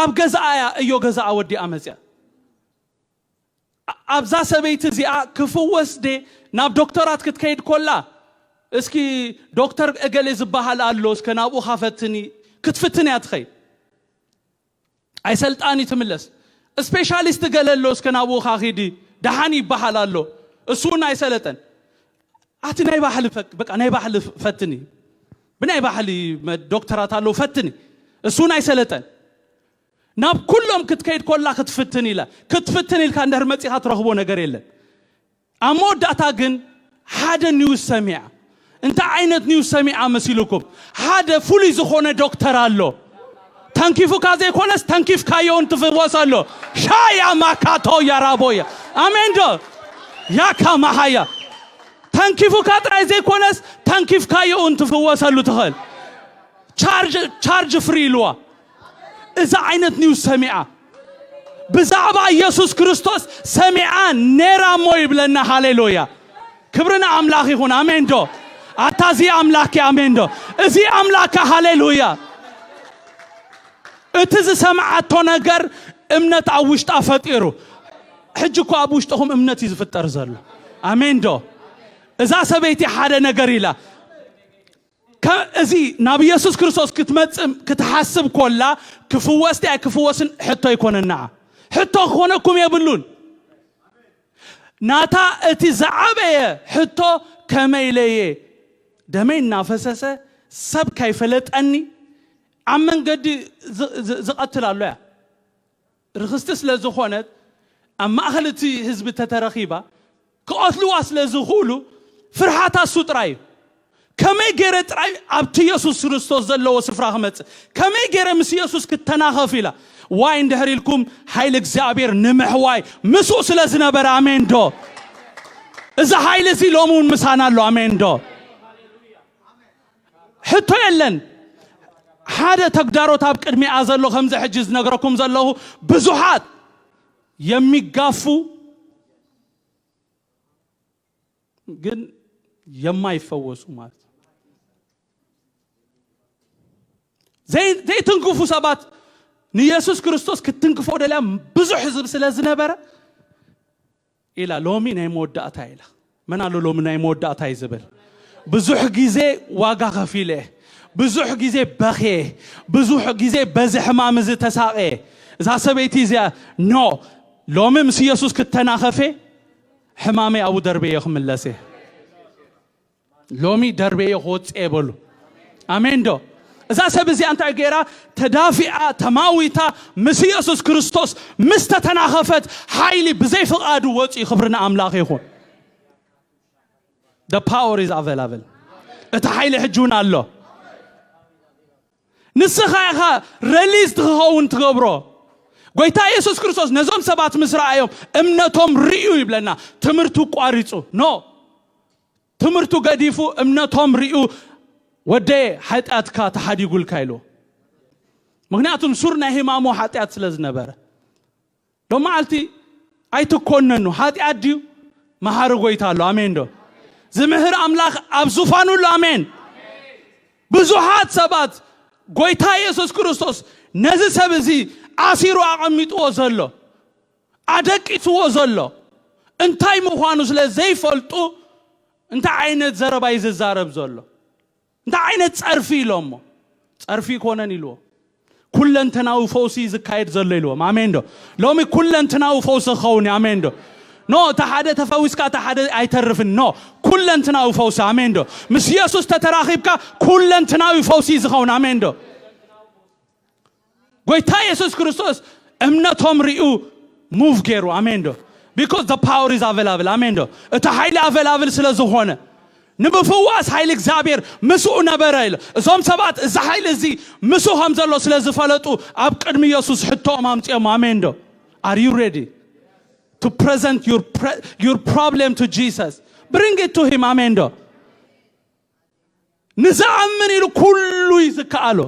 ኣብ ገዛኣ እያ እዮ ገዛኣ ወዲኣ መፅያ። ኣብዛ ሰበይቲ እዚኣ ክፍወስ ደ ናብ ዶክተራት ክትከይድ ኮላ፣ እስኪ ዶክተር እገሌ ዝበሃል ኣሎ እስከ ናብኡ ካፈትኒ ክትፍትን እያ ትኸይድ። ኣይሰልጣን ትምለስ። ስፔሻሊስት ገለ ኣሎ እስከ ናብኡ ካኺዲ ደሓን ይበሃል ኣሎ። እሱ እውን ኣይሰለጠን። ኣቲ ናይ ባህሊ በቃ ናይ ባህሊ ፈትኒ፣ ብናይ ባህሊ ዶክተራት ኣለዉ ፈትኒ። እሱ እውን ኣይሰለጠን። ናብ ኩሎም ክትከይድ ኮላ ክትፍትን ኢላ ክትፍትን ኢልካ እንድሕር መፂኻ ትረኽቦ ነገር የለን። ኣብ መወዳእታ ግን ሓደ ኒውስ ሰሚዓ። እንታይ ዓይነት ኒውስ ሰሚዓ መሲልኩም? ሓደ ፍሉይ ዝኾነ ዶክተር ኣሎ። ተንኪፉካ ዘይኮነስ ተንኪፍካዮ እውን ትፍወስ ኣሎ። ሻያ ማካቶ ያራቦያ። ኣሜን ዶ? ያካ ማሃያ። ተንኪፉካ ጥራይ ዘይኮነስ ተንኪፍካዮ እውን ትፍወሰሉ ትኽእል። ቻርጅ ቻርጅ ፍሪ ኢልዋ። እዛ ዓይነት ኒውስ ሰሚዓ ብዛዕባ ኢየሱስ ክርስቶስ ሰሚዓ ነራ እሞ ይብለና። ሃሌሉያ። ክብርና ኣምላኽ ይኹን። ኣሜን ዶ? ኣታ እዚ ኣምላክ ኣሜን ዶ? እዚ ኣምላክ ሃሌሉያ። እቲ ዝሰምዓቶ ነገር እምነት ኣብ ውሽጣ ፈጢሩ። ሕጂ እኮ ኣብ ውሽጥኹም እምነት እዩ ዝፍጠር ዘሎ። ኣሜን ዶ? እዛ ሰበይቲ ሓደ ነገር ኢላ። ከ- እዚ ናብ ኢየሱስ ክርስቶስ ክትመጽእ ክትሓስብ ኮላ ክፍወስ ድያ ክፍወስን ሕቶ ኣይኮነን። ንዓ ሕቶ ክኾነኩም የብሉን። ናታ እቲ ዝዓበየ ሕቶ ከመይ ኢለየ ደመይ እናፈሰሰ ሰብ ካይፈለጠኒ ኣብ መንገዲ ዝ- ዝ- ዝቐትል ኣሎ እያ። ርኽስቲ ስለ ዝኾነት ኣብ ማእኸል እቲ ህዝቢ ተተረኺባ ክቐትልዋ ስለ ዝኽእሉ ፍርሃታ እሱ ጥራይ እዩ። ከመይ ገይረ ጥራይ ኣብቲ ኢየሱስ ክርስቶስ ዘለዎ ስፍራ ክመጽእ፣ ከመይ ገይረ ምስ ኢየሱስ ክተናኸፍ ኢላ። ዋይ እንድሕር ኢልኩም ሓይሊ እግዚኣብሔር ንምሕዋይ ምስኡ ስለ ዝነበረ። ኣሜን ዶ? እዚ ሓይሊ እዚ ሎሚ እውን ምሳና ኣሎ። ኣሜን ዶ? ሕቶ የለን። ሓደ ተግዳሮት ኣብ ቅድሚኣ ዘሎ ከምዚ ሕጂ ዝነግረኩም ዘለኹ ብዙሓት የሚጋፉ ግን የማይፈወሱ ማለት ነው። ዘይ- ዘይትንክፉ ሰባት ንኢየሱስ ክርስቶስ ክትንክፎ ደልያ ብዙሕ ህዝብ ስለ ዝነበረ ኢላ ሎሚ ናይ መወዳእታ ኢላ። መን ኣሎ ሎሚ ናይ መወዳእታ እዩ ዝብል? ብዙሕ ግዜ ዋጋ ከፊለ፣ ብዙሕ ግዜ በኽየ፣ ብዙሕ ግዜ በዚ ሕማም እዚ ተሳቐየ። እዛ ሰበይቲ እዚኣ ኖ ሎሚ ምስ ኢየሱስ ክተናኸፈ ሕማመይ ኣብኡ ደርበዮ ክምለስ እየ። ሎሚ ደርበዮ ክወፅእ እየ በሉ። ኣሜን ዶ? እዛ ሰብ እዚኣ እንታይ ገይራ? ተዳፊኣ ተማዊታ ምስ ኢየሱስ ክርስቶስ ምስ ተተናኸፈት ሓይሊ ብዘይ ፍቓዱ ወፂኡ። ክብሪ ንኣምላኽ ይኹን። The power is available። እቲ ሓይሊ ሕጂ እውን ኣሎ። ንስኻ ኢኻ ሪሊዝ ትኸውን ትገብሮ። ጎይታ ኢየሱስ ክርስቶስ ነዞም ሰባት ምስ ረኣዮም እምነቶም ርእዩ ይብለና። ትምህርቱ ቋሪጹ ኖ ትምህርቱ ገዲፉ እምነቶም ርእዩ ወደ ሓጢኣትካ ተሓዲጉልካ ኢሉ። ምክንያቱም ሱር ናይ ህማሙ ሓጢኣት ስለ ዝነበረ ሎም መዓልቲ ኣይትኮነኑ። ሓጢኣት ድዩ? መሓሪ ጎይታ ኣሎ። ኣሜን ዶ? ዝምህር ኣምላኽ ኣብ ዙፋኑ ኣሎ። ኣሜን። ብዙሓት ሰባት ጎይታ ኢየሱስ ክርስቶስ ነዚ ሰብ እዚ ኣሲሩ ኣቐሚጥዎ ዘሎ ኣደቂስዎ ዘሎ እንታይ ምዃኑ ስለ ዘይፈልጡ እንታይ ዓይነት ዘረባ እዩ ዝዛረብ ዘሎ? እንታይ ዓይነት ጸርፊ ኢሎሞ? ጸርፊ ይኮነን ኢልዎ። ኩለንተናዊ ፈውሲ ዝካየድ ዘሎ ኢልዎም። ኣሜን ዶ? ሎሚ ኩለንተናዊ ፈውሲ ክኸውን እዩ። ኣሜን ዶ? ኖ እታ ሓደ ተፈዊስካ እታ ሓደ ኣይተርፍን። ኖ ኩለንትናዊ ፈውሲ። ኣሜን ዶ? ምስ ኢየሱስ ተተራኺብካ ኩለንትናዊ ፈውሲ እዩ ዝኸውን። ኣሜን ዶ? ጎይታ ኢየሱስ ክርስቶስ እምነቶም ሪኡ ሙቭ ገይሩ። ኣሜን ዶ? Because the power is available። ኣሜን ዶ? እቲ ሓይሊ ኣቬላብል ስለ ዝኾነ ንምፍዋስ ሓይሊ እግዚኣብሔር ምስኡ ነበረ ኢለ። እዞም ሰባት እዚ ሓይሊ እዚ ምስኡ ከም ዘሎ ስለ ዝፈለጡ ኣብ ቅድሚ ኢየሱስ ሕቶኦም ኣምፅኦም። ኣሜን ዶ? Are you ready to present your, pre- your problem to Jesus? Bring it to him. ኣሜን ዶ? ንዝኣምን ኢሉ ኩሉ እዩ ዝከኣሎ።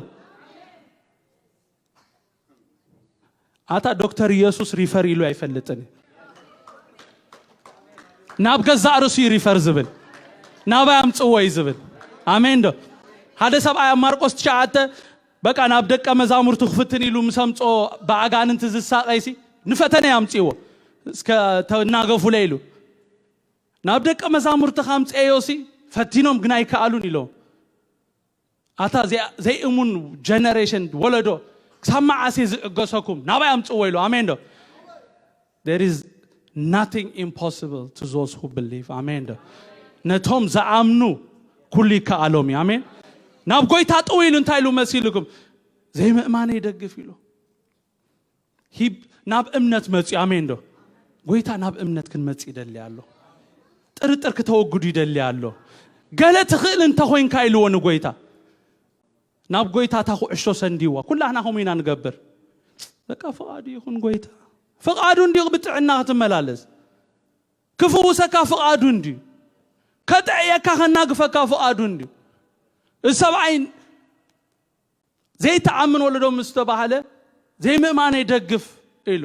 ኣታ ዶክተር ኢየሱስ ሪፈር ኢሉ ኣይፈልጥን። ናብ ገዛእ ርእሱ እዩ ሪፈር ዝብል። ናባይ ኣምጽዎ እዩ ዝብል። ኣሜን ዶ? ሓደ ሰብኣይ ኣብ ማርቆስ ትሽዓተ በቃ ናብ ደቀ መዛሙርቱ ክፍትን ኢሉ ምስ ኣምጽኦ፣ ብኣጋንንቲ ዝሳቐይሲ ንፈተነ ኣምጽእዎ፣ እስከ ተናገፉለ ኢሉ ናብ ደቀ መዛሙርቲ ካምጽኤዮሲ ፈቲኖም ግን ኣይከኣሉን ኢሎም። ኣታ ዘይ- ዘይእሙን ጀነሬሽን፣ ወለዶ፣ ክሳብ መዓስ እየ ዝዕገሰኩም? ናባይ ኣምጽዎ ኢሉ። ኣሜን ዶ? There is nothing impossible to those who believe. ኣሜን ዶ? ነቶም ዝኣምኑ ኩሉ ይከኣሎም እዩ። ኣሜን። ናብ ጎይታ ጥው ኢሉ እንታይ ኢሉ መሲልኩም? ዘይምእማነ ይደግፍ ኢሉ። ሂብ ናብ እምነት መጽዩ። ኣሜን ዶ? ጎይታ ናብ እምነት ክንመጽእ ይደሊ ኣሎ። ጥርጥር ክተወግዱ ይደሊ ኣሎ። ገለ ትኽእል እንተኾይንካ ኢልዎ ንጎይታ። ናብ ጎይታ እታ ኩዕሾ ሰንዲዋ። ኩላህና ከምኡ ኢና ንገብር። በቃ ፍቓዱ ይኹን ጎይታ። ፍቓዱ እንዲዩ ብጥዕና ክትመላለስ። ክፍውሰካ ፍቓዱ እንዲዩ። ከጥዕየካ ከናግፈካ ፍቓዱ እንዲዩ። እዚ ሰብኣይ ዘይተኣምን ወለዶ ምስ ተባህለ ዘይምእማነይ ደግፍ ኢሉ።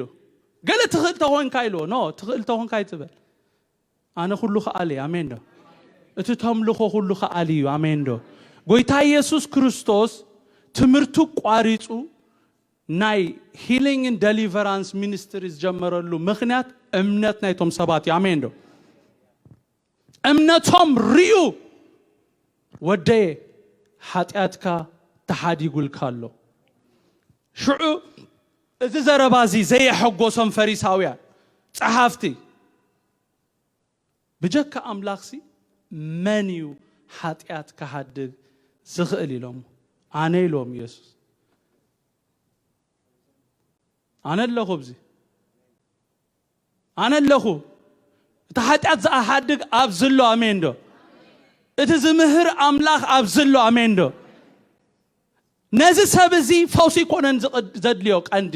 ገለ ትኽእል ተኾንካ ኢልዎ። ኖ፣ ትኽእል ተኾንካ ኣይትበል። ኣነ ኩሉ ከኣል እየ። ኣሜን ዶ? እቲ ተምልኾ ኩሉ ከኣል እዩ። ኣሜን ዶ? ጎይታ ኢየሱስ ክርስቶስ ትምህርቱ ቋሪጹ ናይ healing and deliverance ministry ዝጀመረሉ ምኽንያት እምነት ናይቶም ሰባት እዩ። ኣሜን ዶ? እምነቶም ርዩ፣ ወደየ፣ ሓጢኣትካ ተሓዲጉልካ ኣሎ። ሽዑ እዚ ዘረባ እዚ ዘየሐጎሶም ፈሪሳውያን ጸሓፍቲ፣ ብጀካ ኣምላኽሲ መን እዩ ሓጢኣት ክሓድግ ዝኽእል ኢሎም። ኣነ ኢሎም ኢየሱስ። ኣነ ኣለኹ ኣብዚ። ኣነ ኣለኹ። እቲ ሓጢኣት ዝሓድግ ኣብዚ ኣሎ። ኣሜን ዶ? እቲ ዝምህር ኣምላኽ ኣብዚ ኣሎ። ኣሜን ዶ? ነዚ ሰብ እዚ ፈውሲ ይኮነን ዝቕድ- ዘድልዮ ቀንዲ።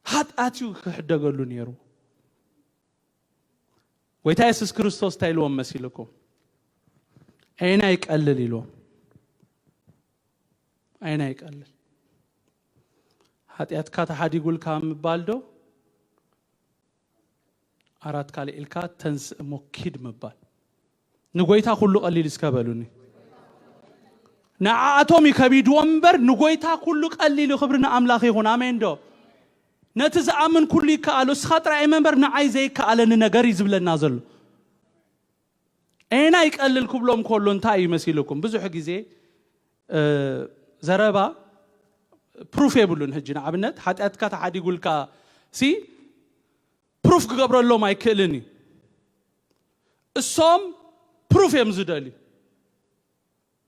ሓጢኣት እዩ ክሕደገሉ ነይሩ። ጎይታ የሱስ ክርስቶስ እንታይ ኢልዎም መሲልኩም? ዓይና ይቀልል ኢልዎም። ዓይና ይቀልል። ሓጢኣትካ ተሓዲጉልካ ምባል ዶ? ኣራት ካልእ ኢልካ ተንስእ እሞ ኪድ ምባል። ንጎይታ ኩሉ ቀሊል እስከ በሉኒ። ንዓኣቶም እዩ ከቢድዎም እምበር ንጎይታ ኩሉ ቀሊል እዩ። ክብሪ ንኣምላኽ ይኹን። ኣሜን ዶ? ነቲ ዝኣምን ኩሉ ይከኣሎ። እስኻ ጥራይ እመን እምበር ንዓይ ዘይከኣለኒ ነገር እዩ ዝብለና ዘሎ። ኤና ይቀልል ክብሎም ከሎ እንታይ እዩ መሲልኩም? ብዙሕ ግዜ፣ እ፣ ዘረባ ፕሩፍ የብሉን። ሕጂ ንኣብነት ሓጢኣትካ ተሓዲጉልካ ሲ ፕሩፍ ክገብረሎም ኣይክእልን እዩ። እሶም ፕሩፍ እዮም ዝደልዩ፣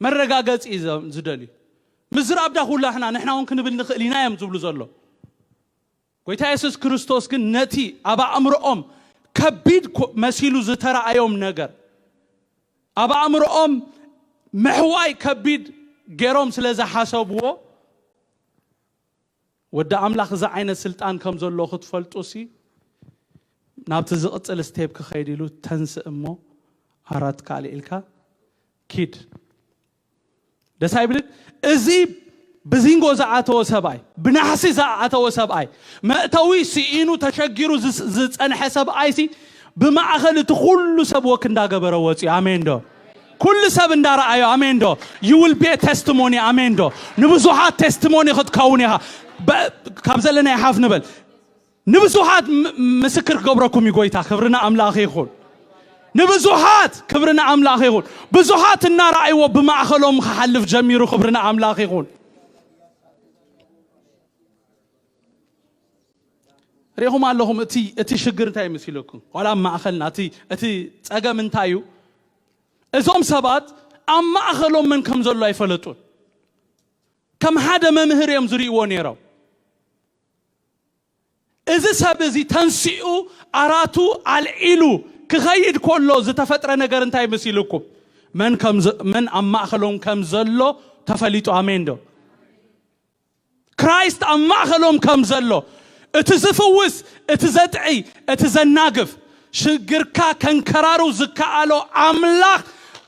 መረጋገጺ እዮም ዝደልዩ። ምዝራብ ዳ ኩላህና ንሕና እውን ክንብል ንኽእል ኢና እዮም ዝብሉ ዘሎ። ጎይታ የሱስ ክርስቶስ ግን ነቲ ኣብ ኣእምሮኦም ከቢድ ኮ- መሲሉ ዝተረኣዮም ነገር፣ ኣብ ኣእምሮኦም ምሕዋይ ከቢድ ገይሮም ስለ ዝሓሰብዎ፣ ወዲ ኣምላኽ እዚ ዓይነት ስልጣን ከም ዘሎ ክትፈልጡ ሲ ናብቲ ዝቕጽል ስቴፕ ክኸይድ ኢሉ፣ ተንስእ እሞ ኣራት ካልእ ኢልካ ኪድ። ደስ ኣይብልን? እዚ ብዚንጎ ዝኣተወ ሰብኣይ፣ ብናሕሲ ዝኣተወ ሰብኣይ፣ መእተዊ ስኢኑ ተሸጊሩ ዝስ- ዝጸንሐ ሰብኣይ ሲ ብማእኸል እቲ ኩሉ ሰብ ወክ እንዳገበረ ወፅዩ። ኣሜን ዶ? ኩሉ ሰብ እንዳረኣዮ። ኣሜን ዶ? You will be a testimony። ኣሜን ዶ? ንብዙሓት ቴስቲሞኒ ክትከውን ኢኻ። በ- ካብ ዘለናይ ሓፍ ንበል። ንብዙሓት ም- ምስክር ክገብረኩም እዩ ጎይታ። ክብሪ ንኣምላኽ ይኹን። ንብዙሓት፣ ክብሪ ንኣምላኽ ይኹን። ብዙሓት እናረኣይዎ ብማእኸሎም ክሓልፍ ጀሚሩ። ክብሪ ንኣምላኽ ይኹን። ሪኹም ኣለኹም? እቲ እቲ ሽግር እንታይ መሲለኩም? ዋላ ኣብ ማእኸልና እቲ እቲ ጸገም እንታይ እዩ? እዞም ሰባት ኣብ ማእኸሎም መን ከም ዘሎ ኣይፈለጡን። ከም ሓደ መምህር እዮም ዝርእይዎ ነይሮም። እዚ ሰብ እዚ ተንሲኡ ኣራቱ ኣልዒሉ ክኸይድ ከሎ ዝተፈጥረ ነገር እንታይ መሲልኩም? መን ከም ዘ- መን ኣብ ማእኸሎም ከም ዘሎ ተፈሊጡ። ኣሜን ዶ? ክራይስት ኣብ ማእኸሎም ከም ዘሎ፣ እቲ ዝፍውስ፣ እቲ ዘጥዒ፣ እቲ ዘናግፍ፣ ሽግርካ ከንከራሩ ዝከኣሎ ኣምላኽ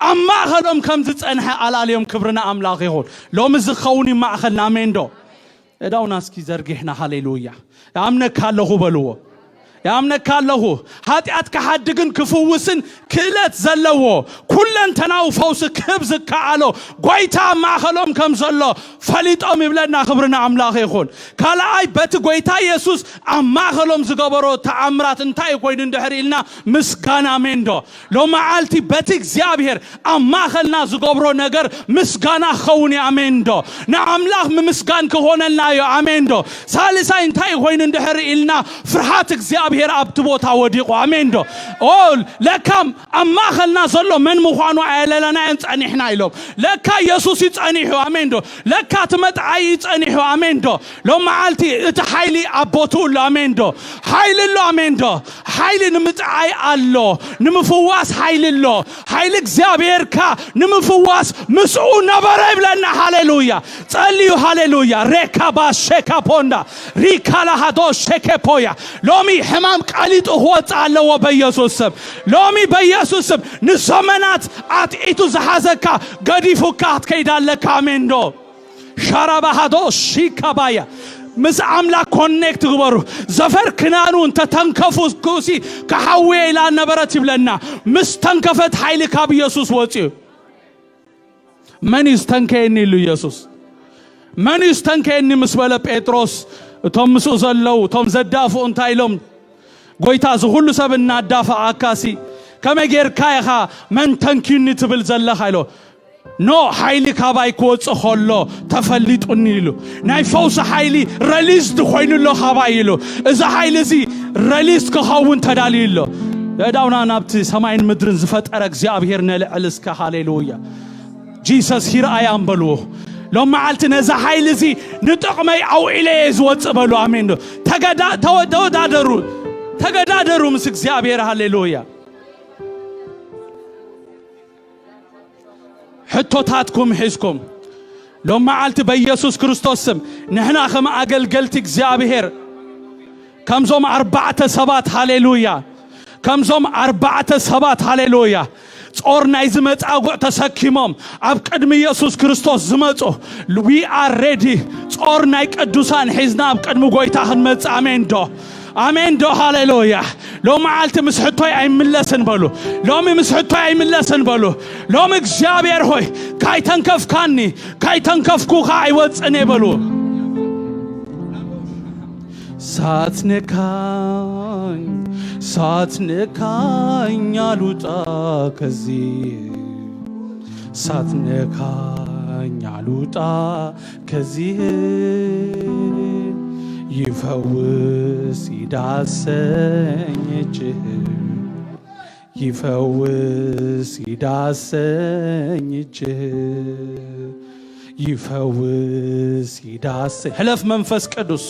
ኣብ ማእኸሎም ከም ዝጸንሐ ኣላልዮም። ክብሪ ንኣምላኽ ይኹን። ሎሚ ዝኸውን እዩ ማእኸልና። ኣሜን ዶ? እዳውና እስኪ ዘርጊሕና፣ ሃሌሉያ። ኣምነካ ኣለኹ በልዎ። ያምነካ ኣለኹ። ኃጢአት ክሓድግን ክፍውስን ክእለት ዘለዎ፣ ኩለንተናዊ ፈውሲ ክህብ ዝከኣሎ ጐይታ ኣብ ማእኸሎም ከም ዘሎ ፈሊጦም ይብለና። ክብሪ ንኣምላኽ ይኹን። ካልኣይ፣ በቲ ጐይታ ኢየሱስ ኣብ ማእኸሎም ዝገበሮ ተኣምራት እንታይ ኮይኑ እንድሕር ኢልና፣ ምስጋና። ኣሜን ዶ? ሎመዓልቲ በቲ እግዚኣብሔር ኣብ ማእኸልና ዝገብሮ ነገር ምስጋና ክኸውን እዩ። ኣሜን ዶ? ንኣምላኽ ምምስጋን ክኾነልና እዩ። ኣሜን ዶ? ሳልሳይ እንታይ ኮይኑ እንድሕር ኢልና፣ ፍርሃት እግዚኣብሔር ኣብቲ ቦታ ወዲቑ። ኣሜን ዶ? ኦ፣ ለካ ኣብ ማእኸልና ዘሎ መን ምዃኑ ኣየለለናዮን ጸኒሕና ኢሎም። ለካ ኢየሱስ እዩ ጸኒሑ። ኣሜን ዶ? ለካ እቲ መጥዓይ እዩ ጸኒሑ። ኣሜን ዶ? ሎም መዓልቲ እቲ ሓይሊ ኣብ ቦትኡ ኣሎ። ኣሜን ዶ? ሓይሊ ኣሎ። ኣሜን ዶ? ሓይሊ ንምጥዓይ ኣሎ። ንምፍዋስ ሓይሊ ኣሎ። ሓይሊ እግዚኣብሔርካ ንምፍዋስ ምስኡ ነበረ ይብለና። ሃሌሉያ። ጸልዩ። ሃሌሉያ። ሬካ ባሼካ ፖንዳ ሪካላሃዶ ሼኬፖያ። ሎሚ ሕማም ቀሊጡ ክወጽእ ኣለዎ በኢየሱስ ስም። ሎሚ በኢየሱስ ስም ንዘመናት ኣትዒቱ ዝሓዘካ ገዲፉካ ክትከይድ ኣለካ። ኣሜን ዶ? ሻራባሃዶ ሺካባያ። ምስ ኣምላኽ ኮኔክት ግበሩ። ዘፈር ክናኑ እንተ ተንከፉ፣ ክሲ ክሓውየ ኢላ ነበረት ይብለና። ምስ ተንከፈት ሓይሊ ካብ ኢየሱስ ወጽዩ። መን እዩ ዝተንከየኒ ኢሉ ኢየሱስ። መን እዩ ዝተንከየኒ ምስ በለ ጴጥሮስ፣ እቶም ምስኡ ዘለዉ፣ እቶም ዘዳፍኡ እንታይ ኢሎም? "ጐይታ፣ እዚ ኹሉ ሰብ እናዳፈኣካሲ ከመይ ጌርካ ኢኻ መን ተንክዩኒ ትብል ዘለኻ?" ኢሎ። "ኖ፣ ሓይሊ ካባይ ክወጽእ ኸሎ ተፈሊጡኒ" ኢሉ። ናይ ፈውሲ ሓይሊ ረሊዝ ኾይኑ ኣሎ ካባይ ኢሉ። እዚ ሓይሊ እዚ ረሊዝ ክኸውን ተዳልዩ ኣሎ። የእዳውና ናብቲ ሰማይን ምድርን ዝፈጠረ እግዚኣብሔር ነልዕል እስከ። ሃሌሉያ። ጂሰስ፣ ሂርኣያ እምበልዎ። ሎም መዓልቲ ነዚ ሓይሊ እዚ ንጥቕመይ ኣውዒለ እየ ዝወፅእ በሉ። ኣሜን ዶ? ተገዳ-፣ ተወ-፣ ተወዳደሩ። ተገዳደሩ ምስ እግዚኣብሔር። ሃሌሉያ። ሕቶታትኩም ሒዝኩም ሎም መዓልቲ በኢየሱስ ክርስቶስ ስም ንሕና ከም ኣገልገልቲ እግዚኣብሔር ከምዞም ኣርባዕተ ሰባት፣ ሃሌሉያ፣ ከምዞም ኣርባዕተ ሰባት፣ ሃሌሉያ፣ ጾር ናይ ዝመጻጉዕ ተሰኪሞም ኣብ ቅድሚ ኢየሱስ ክርስቶስ ዝመጹ፣ we are ready። ጾር ናይ ቅዱሳን ሒዝና ኣብ ቅድሚ ጐይታ ክንመጽእ። ኣሜን ዶ? ኣሜን ዶ? ሃሌሉያ። ሎም መዓልቲ ምስ ሕቶይ ኣይምለስን በሉ። ሎሚ ምስ ሕቶይ ኣይምለስን በሉ። ሎሚ እግዚኣብሔር ሆይ ካይተንከፍካኒ፣ ካይተንከፍኩኻ ኣይወፅን እየ በሉ። ሳትነካኝ፣ ሳትነካኝ አልውጣ ከዚህ፣ ሳትነካኝ አልውጣ ከዚህ። ይፈውስ ይዳሰኝ እጅህ፣ ይፈውስ ይዳሰኝ እጅህ፣ ይፈውስ ይዳሰኝ። ሕለፍ መንፈስ ቅዱስ።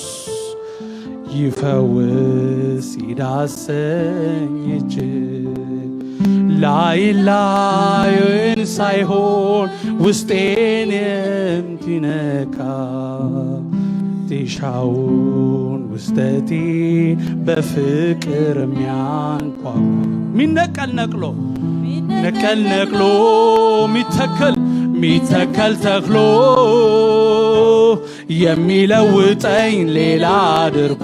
ይፈውስ ይዳሰኝ እጅህ፣ ላይ ላዩን ሳይሆን ውስጤን የምትነካ፣ ጢሻውን ውስጠቴ በፍቅር የሚያንኳኳ፣ ሚነቀል ነቅሎ፣ ነቀል ነቅሎ፣ ሚተከል፣ ሚተከል ተክሎ፣ የሚለውጠኝ ሌላ አድርጎ።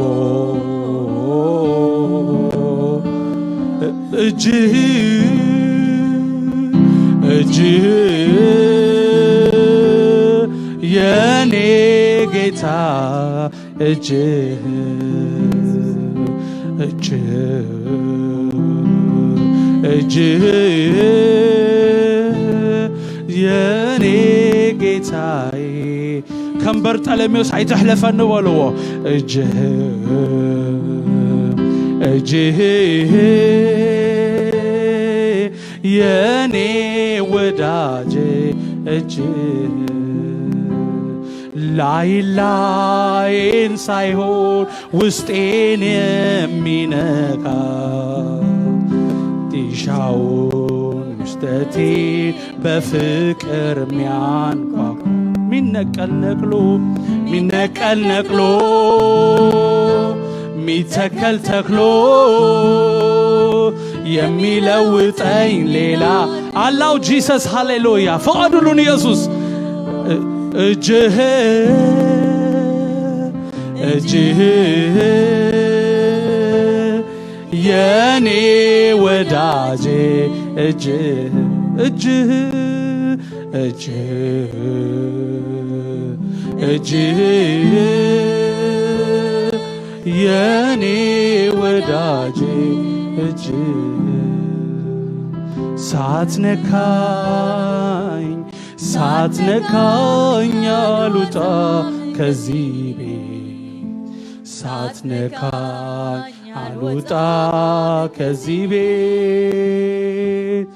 እጅህ፣ እጅህ የኔ ጌታ፣ እጅህ፣ እጅህ፣ እጅህ የኔ ጌታዬ። ከም በርጠለሜዎስ "ኣይትሕለፈኒ" በልዎ። እጅህ፣ እጅህ የኔ ወዳጅ፣ እጅህ ላይ ላይን ሳይሆን ውስጤን የሚነካ፣ ጢሻውን ውስጠቴ በፍቅር የሚያንኳኳ፣ ሚነቀል ነቅሎ፣ ሚነቀል ነቅሎ፣ ሚተከል ተክሎ፣ የሚለውጠኝ ሌላ አላው። ጂሰስ፣ ሃሌሉያ። ፍቀዱሉን ኢየሱስ። እ-፣ እጅህ፣ እጅህ የኔ ወዳጄ እጅህ እጅህ እጅህ እጅህ የኔ ወዳጄ እጅህ ሳትነካኝ ሳትነካኝ አልውጣ ከዚህ ቤት ሳትነካኝ አልውጣ ከዚህ ቤት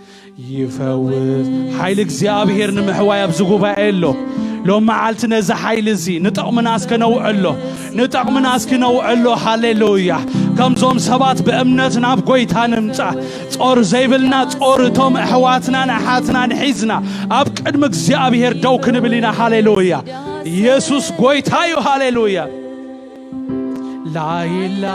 ይፈውስ ሓይሊ እግዚኣብሔር ንምሕዋይ ኣብዚ ጉባኤ ኣሎ። ሎም መዓልቲ ነዚ ሓይሊ እዚ ንጠቕምና እስከ ነውዕሎ ንጠቕምና እስኪ ነውዕሎ። ሃሌሉያ። ከምዞም ሰባት ብእምነት ናብ ጎይታ ንምጻ ጾር ዘይብልና ጾር እቶም ኣሕዋትናን ኣሓትናን ሒዝና ኣብ ቅድሚ እግዚኣብሔር ደው ክንብል ኢና። ሃሌሉያ። ኢየሱስ ጎይታ እዩ። ሃሌሉያ። ላይላ